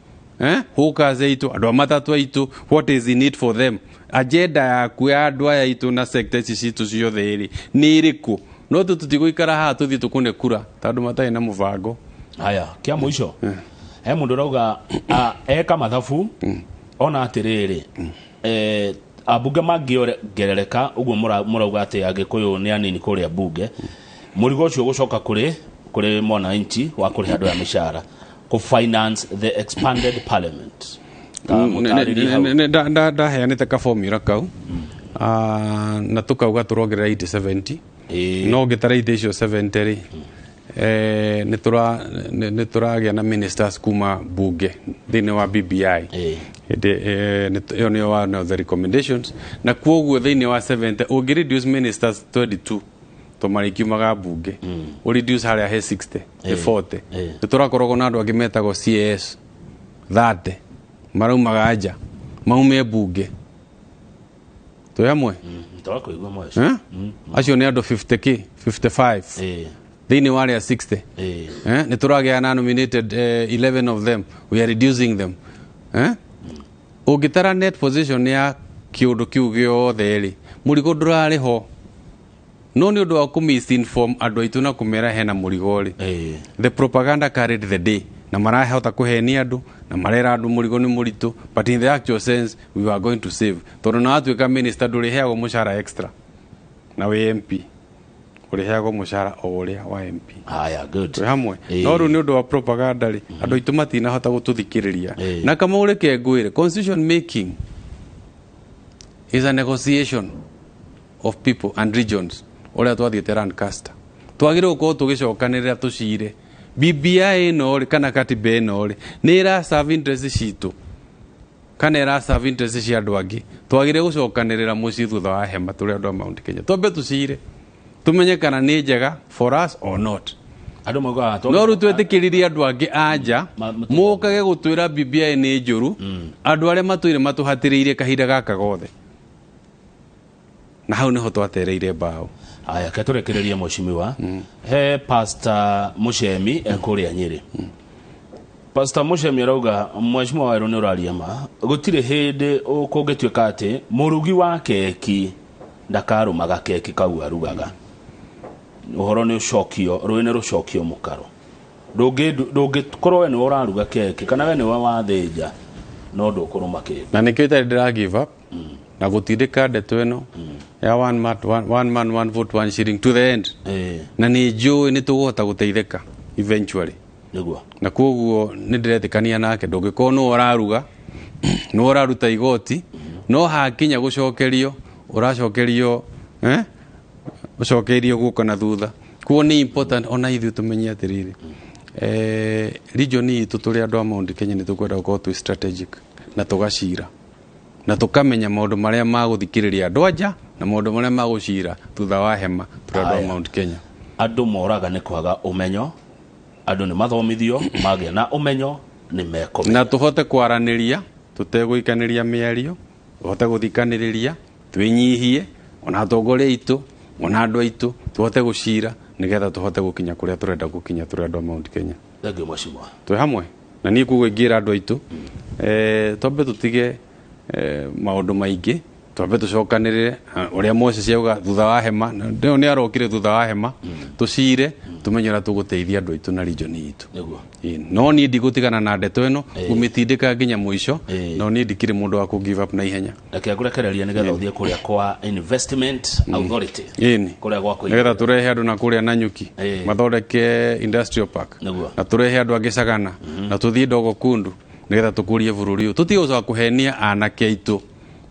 hawkers aitũ, andũ a matatũ aitũ, what is in it for them? Agenda yaku ya andũ aya aitũ na sector ici citũ ciothe rĩ, nĩ ĩrĩkũ? No tũ tũtigũikara haha tũthiĩ tũkune kura tondũ matarĩ na mũbango. Haya, kia mũico, he mũndũ ũrauga eka mathabu ona atĩrĩrĩ, ambunge mangĩongerereka ũguo mũrauga atĩ Agĩkũyũ nĩ anini kũrĩa bunge, mũrigo ũcio ũgũcoka kũrĩ mwananchi wa kũrĩha andũ aya mĩcara, kũ finance the expanded parliament. Ta mũtarĩrie hau. Ndaheanĩte ka formula kau, na tũkauga tũrongerera 80 70. No ngĩtara itĩ icio 70 rĩ, nĩ tũragĩa na ministers kuma bunge thĩinĩ wa BBI. Hĩndĩ ĩyo nĩyo one of the recommendations, na kwoguo thĩinĩ wa 70 ũngĩ reduce ministers 22 to marĩkiumaga bunge, ũ reduce harĩa he 60 nĩ 40. Nĩ tũrakoragwo na andũ angĩ metagwo CAS 30 maraumaga nja maume bunge, twĩ hamwe? Tũrakũigua mweco. Eh? Acio nĩ andũ 50 k 55 thĩinĩ wa arĩa 60. Nĩ tũragĩa na nominated 11 of them, we are reducing them. Ũngĩtara net position ya kĩũndũ kĩu gĩothe rĩ, mũrigo ndũrarĩ ho, no nĩ ũndũ wa kũ misinform andũ aitũ na kũmera hena mũrigo rĩ, the propaganda carried the day na marahota kũhenia andũ na marera andũ mũrigo nĩ mũritũ, but in the actual sense we were going to save, tondũ na watuĩka minister ndũrĩheagwo mũcara extra, na wĩ MP ũrĩheagwo mũcara o ũrĩa wa MP. Haya, good. Twĩ hamwe? No rĩu nĩ ũndũ wa propaganda rĩ, andũ aitũ matinahota gũtũthikĩrĩria. Na kamau, reke ngwĩre, constitution making is a negotiation of people and regions. Ũrĩa twathiĩte Lancaster, twagĩrĩirwo gũkorwo tũgĩcokanĩrĩra tũcire BBI ĩno rĩ, kana katiba ĩno rĩ, nĩ ĩra serve interest citũ kana ĩra serve interest cia andũ angĩ? Twagĩrĩire gũcokanĩrĩra mũciĩ thutha wa hema tũrĩ andũ a Mount Kenya, twambe tũcire tũmenye kana nĩ njega for us or not. Andũ maugaga No rĩu twetĩkĩririe andũ angĩ anja mokage gũtwĩra BBI nĩ njũru, andũ arĩa matũire matũhatĩrĩirie kahinda gaka gothe, na hau nĩho twatereire mbaũ. Haya, ke tũrekererie mheshimiwa. He Pastor Mushemi ekũrĩa Nyĩrĩ. Pastor Mushemi arauga, mheshimiwa Wairũ, nĩ ũraria ma, gũtirĩ hĩndĩ kũngĩtuĩka atĩ mũrugi wa keki ndakarũmaga keki kau arugaga. Ũhoro nĩ ũcokio, rũĩ nĩ rũcokio mũkaro. Ndũngĩkorwo we nĩwe ũraruga keki kana we nĩwe wathĩnja, no ndũkũrũma kĩndũ. Na nĩkĩo itarĩ ndĩra give up na gũtindĩka ndeto ĩno ya one man, one man, one vote, one shilling to the end. Na nĩ njũĩ nĩ tũgũhota gũteithĩka eventually. Na koguo nĩ ndĩretĩkania nake, ndũngĩkorwo nĩwe ũraruga, nĩwe ũraruta igoti, no hakinya gũcokerio ũracokerio, ũcokeirio guoko na thutha. Koguo nĩ important ona ithuĩ tũmenye atĩrĩrĩ, region itũ tũrĩ andũ a Mount Kenya nĩ tũkwenda gũkorwo twĩ strategic na tũgacira Na tũkamenya maũndũ marĩa magũthikĩrĩria andũ anja na maũndũ marĩa magũcira thutha wa hema tũrĩ andũ a Aya. Mount Kenya. Andũ moraga nĩ kwaga ũmenyo, andũ nĩ mathomithio magĩa na ũmenyo nĩ mekũmenya. Na tũhote kwaranĩria tũtegũikanĩria mĩario, tũhote gũthikanĩrĩria, twĩnyihie, ona atongoria aitũ, ona andũ aitũ, tũhote gũcira nĩgetha tũhote gũkinya kũrĩa tũrenda gũkinya tũrĩ andũ a Mount Kenya. Thank you, mheshimiwa. Twĩ hamwe na niĩ koguo ingĩra andũ aitũ, twambe tũtige maũndũ maingĩ, twambe tũcokanĩrĩre ũrĩa Moses auga thutha wa hema, na nĩ arokire thutha wa hema, tũcire tũmenye ũrĩa tũgũteithia andũ aitũ na region itũ. Nĩguo. Ĩĩ, no niĩ ndigũtigana na ndeto ĩno, ngũmĩtindĩka nginya mũico. Ĩĩ. No niĩ ndikĩrĩ mũndũ wa kũ give up na ihenya. Reke ngũrekererie nĩgetha ũthiĩ kũrĩa kwa Investment Authority. Ĩni. Kũrĩa gwa kũigithia. Nĩgetha tũrehe andũ na kũrĩa Nanyuki Ĩĩ. mathondeke industrial park. Nĩguo. Na tũrehe andũ angĩ Sagana, na tũthiĩ Ndogo Kundu nĩgetha tũkũrie bũrũri ũyũ. Tũtige gũcoka kũhenia anake aitũ,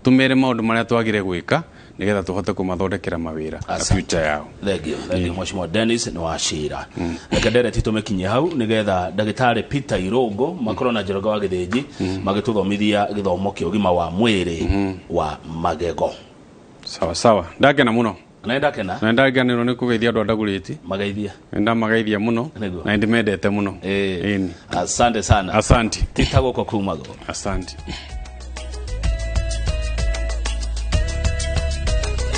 tũmere maũndũ marĩa twagire gwĩka nĩgetha tũhote kũmathondekera mawĩra na Asante. future yao. Thank you, thank you, mheshimiwa Dennis nĩ wacira. Reke ndereti tũmĩkinyie hau nĩgetha ndagĩtarĩ Peter Irũngũ makorwo na Njoroge wa Gĩthĩnji magĩtũthomithia gĩthomo kĩa ũgima wa mwĩrĩ wa magego. Sawa sawa, ndakena mũno. Na nĩndakena. Na nĩndakenirwo nĩ kũgeithia andũ a Ndagũrĩti. Mageithie. Nĩndamageithia mũno. Nĩguo. Na nĩndĩmendete mũno. Ĩĩ. Ĩni. Asante sana. Asante. Tita gũkũ kumagwo. Asante.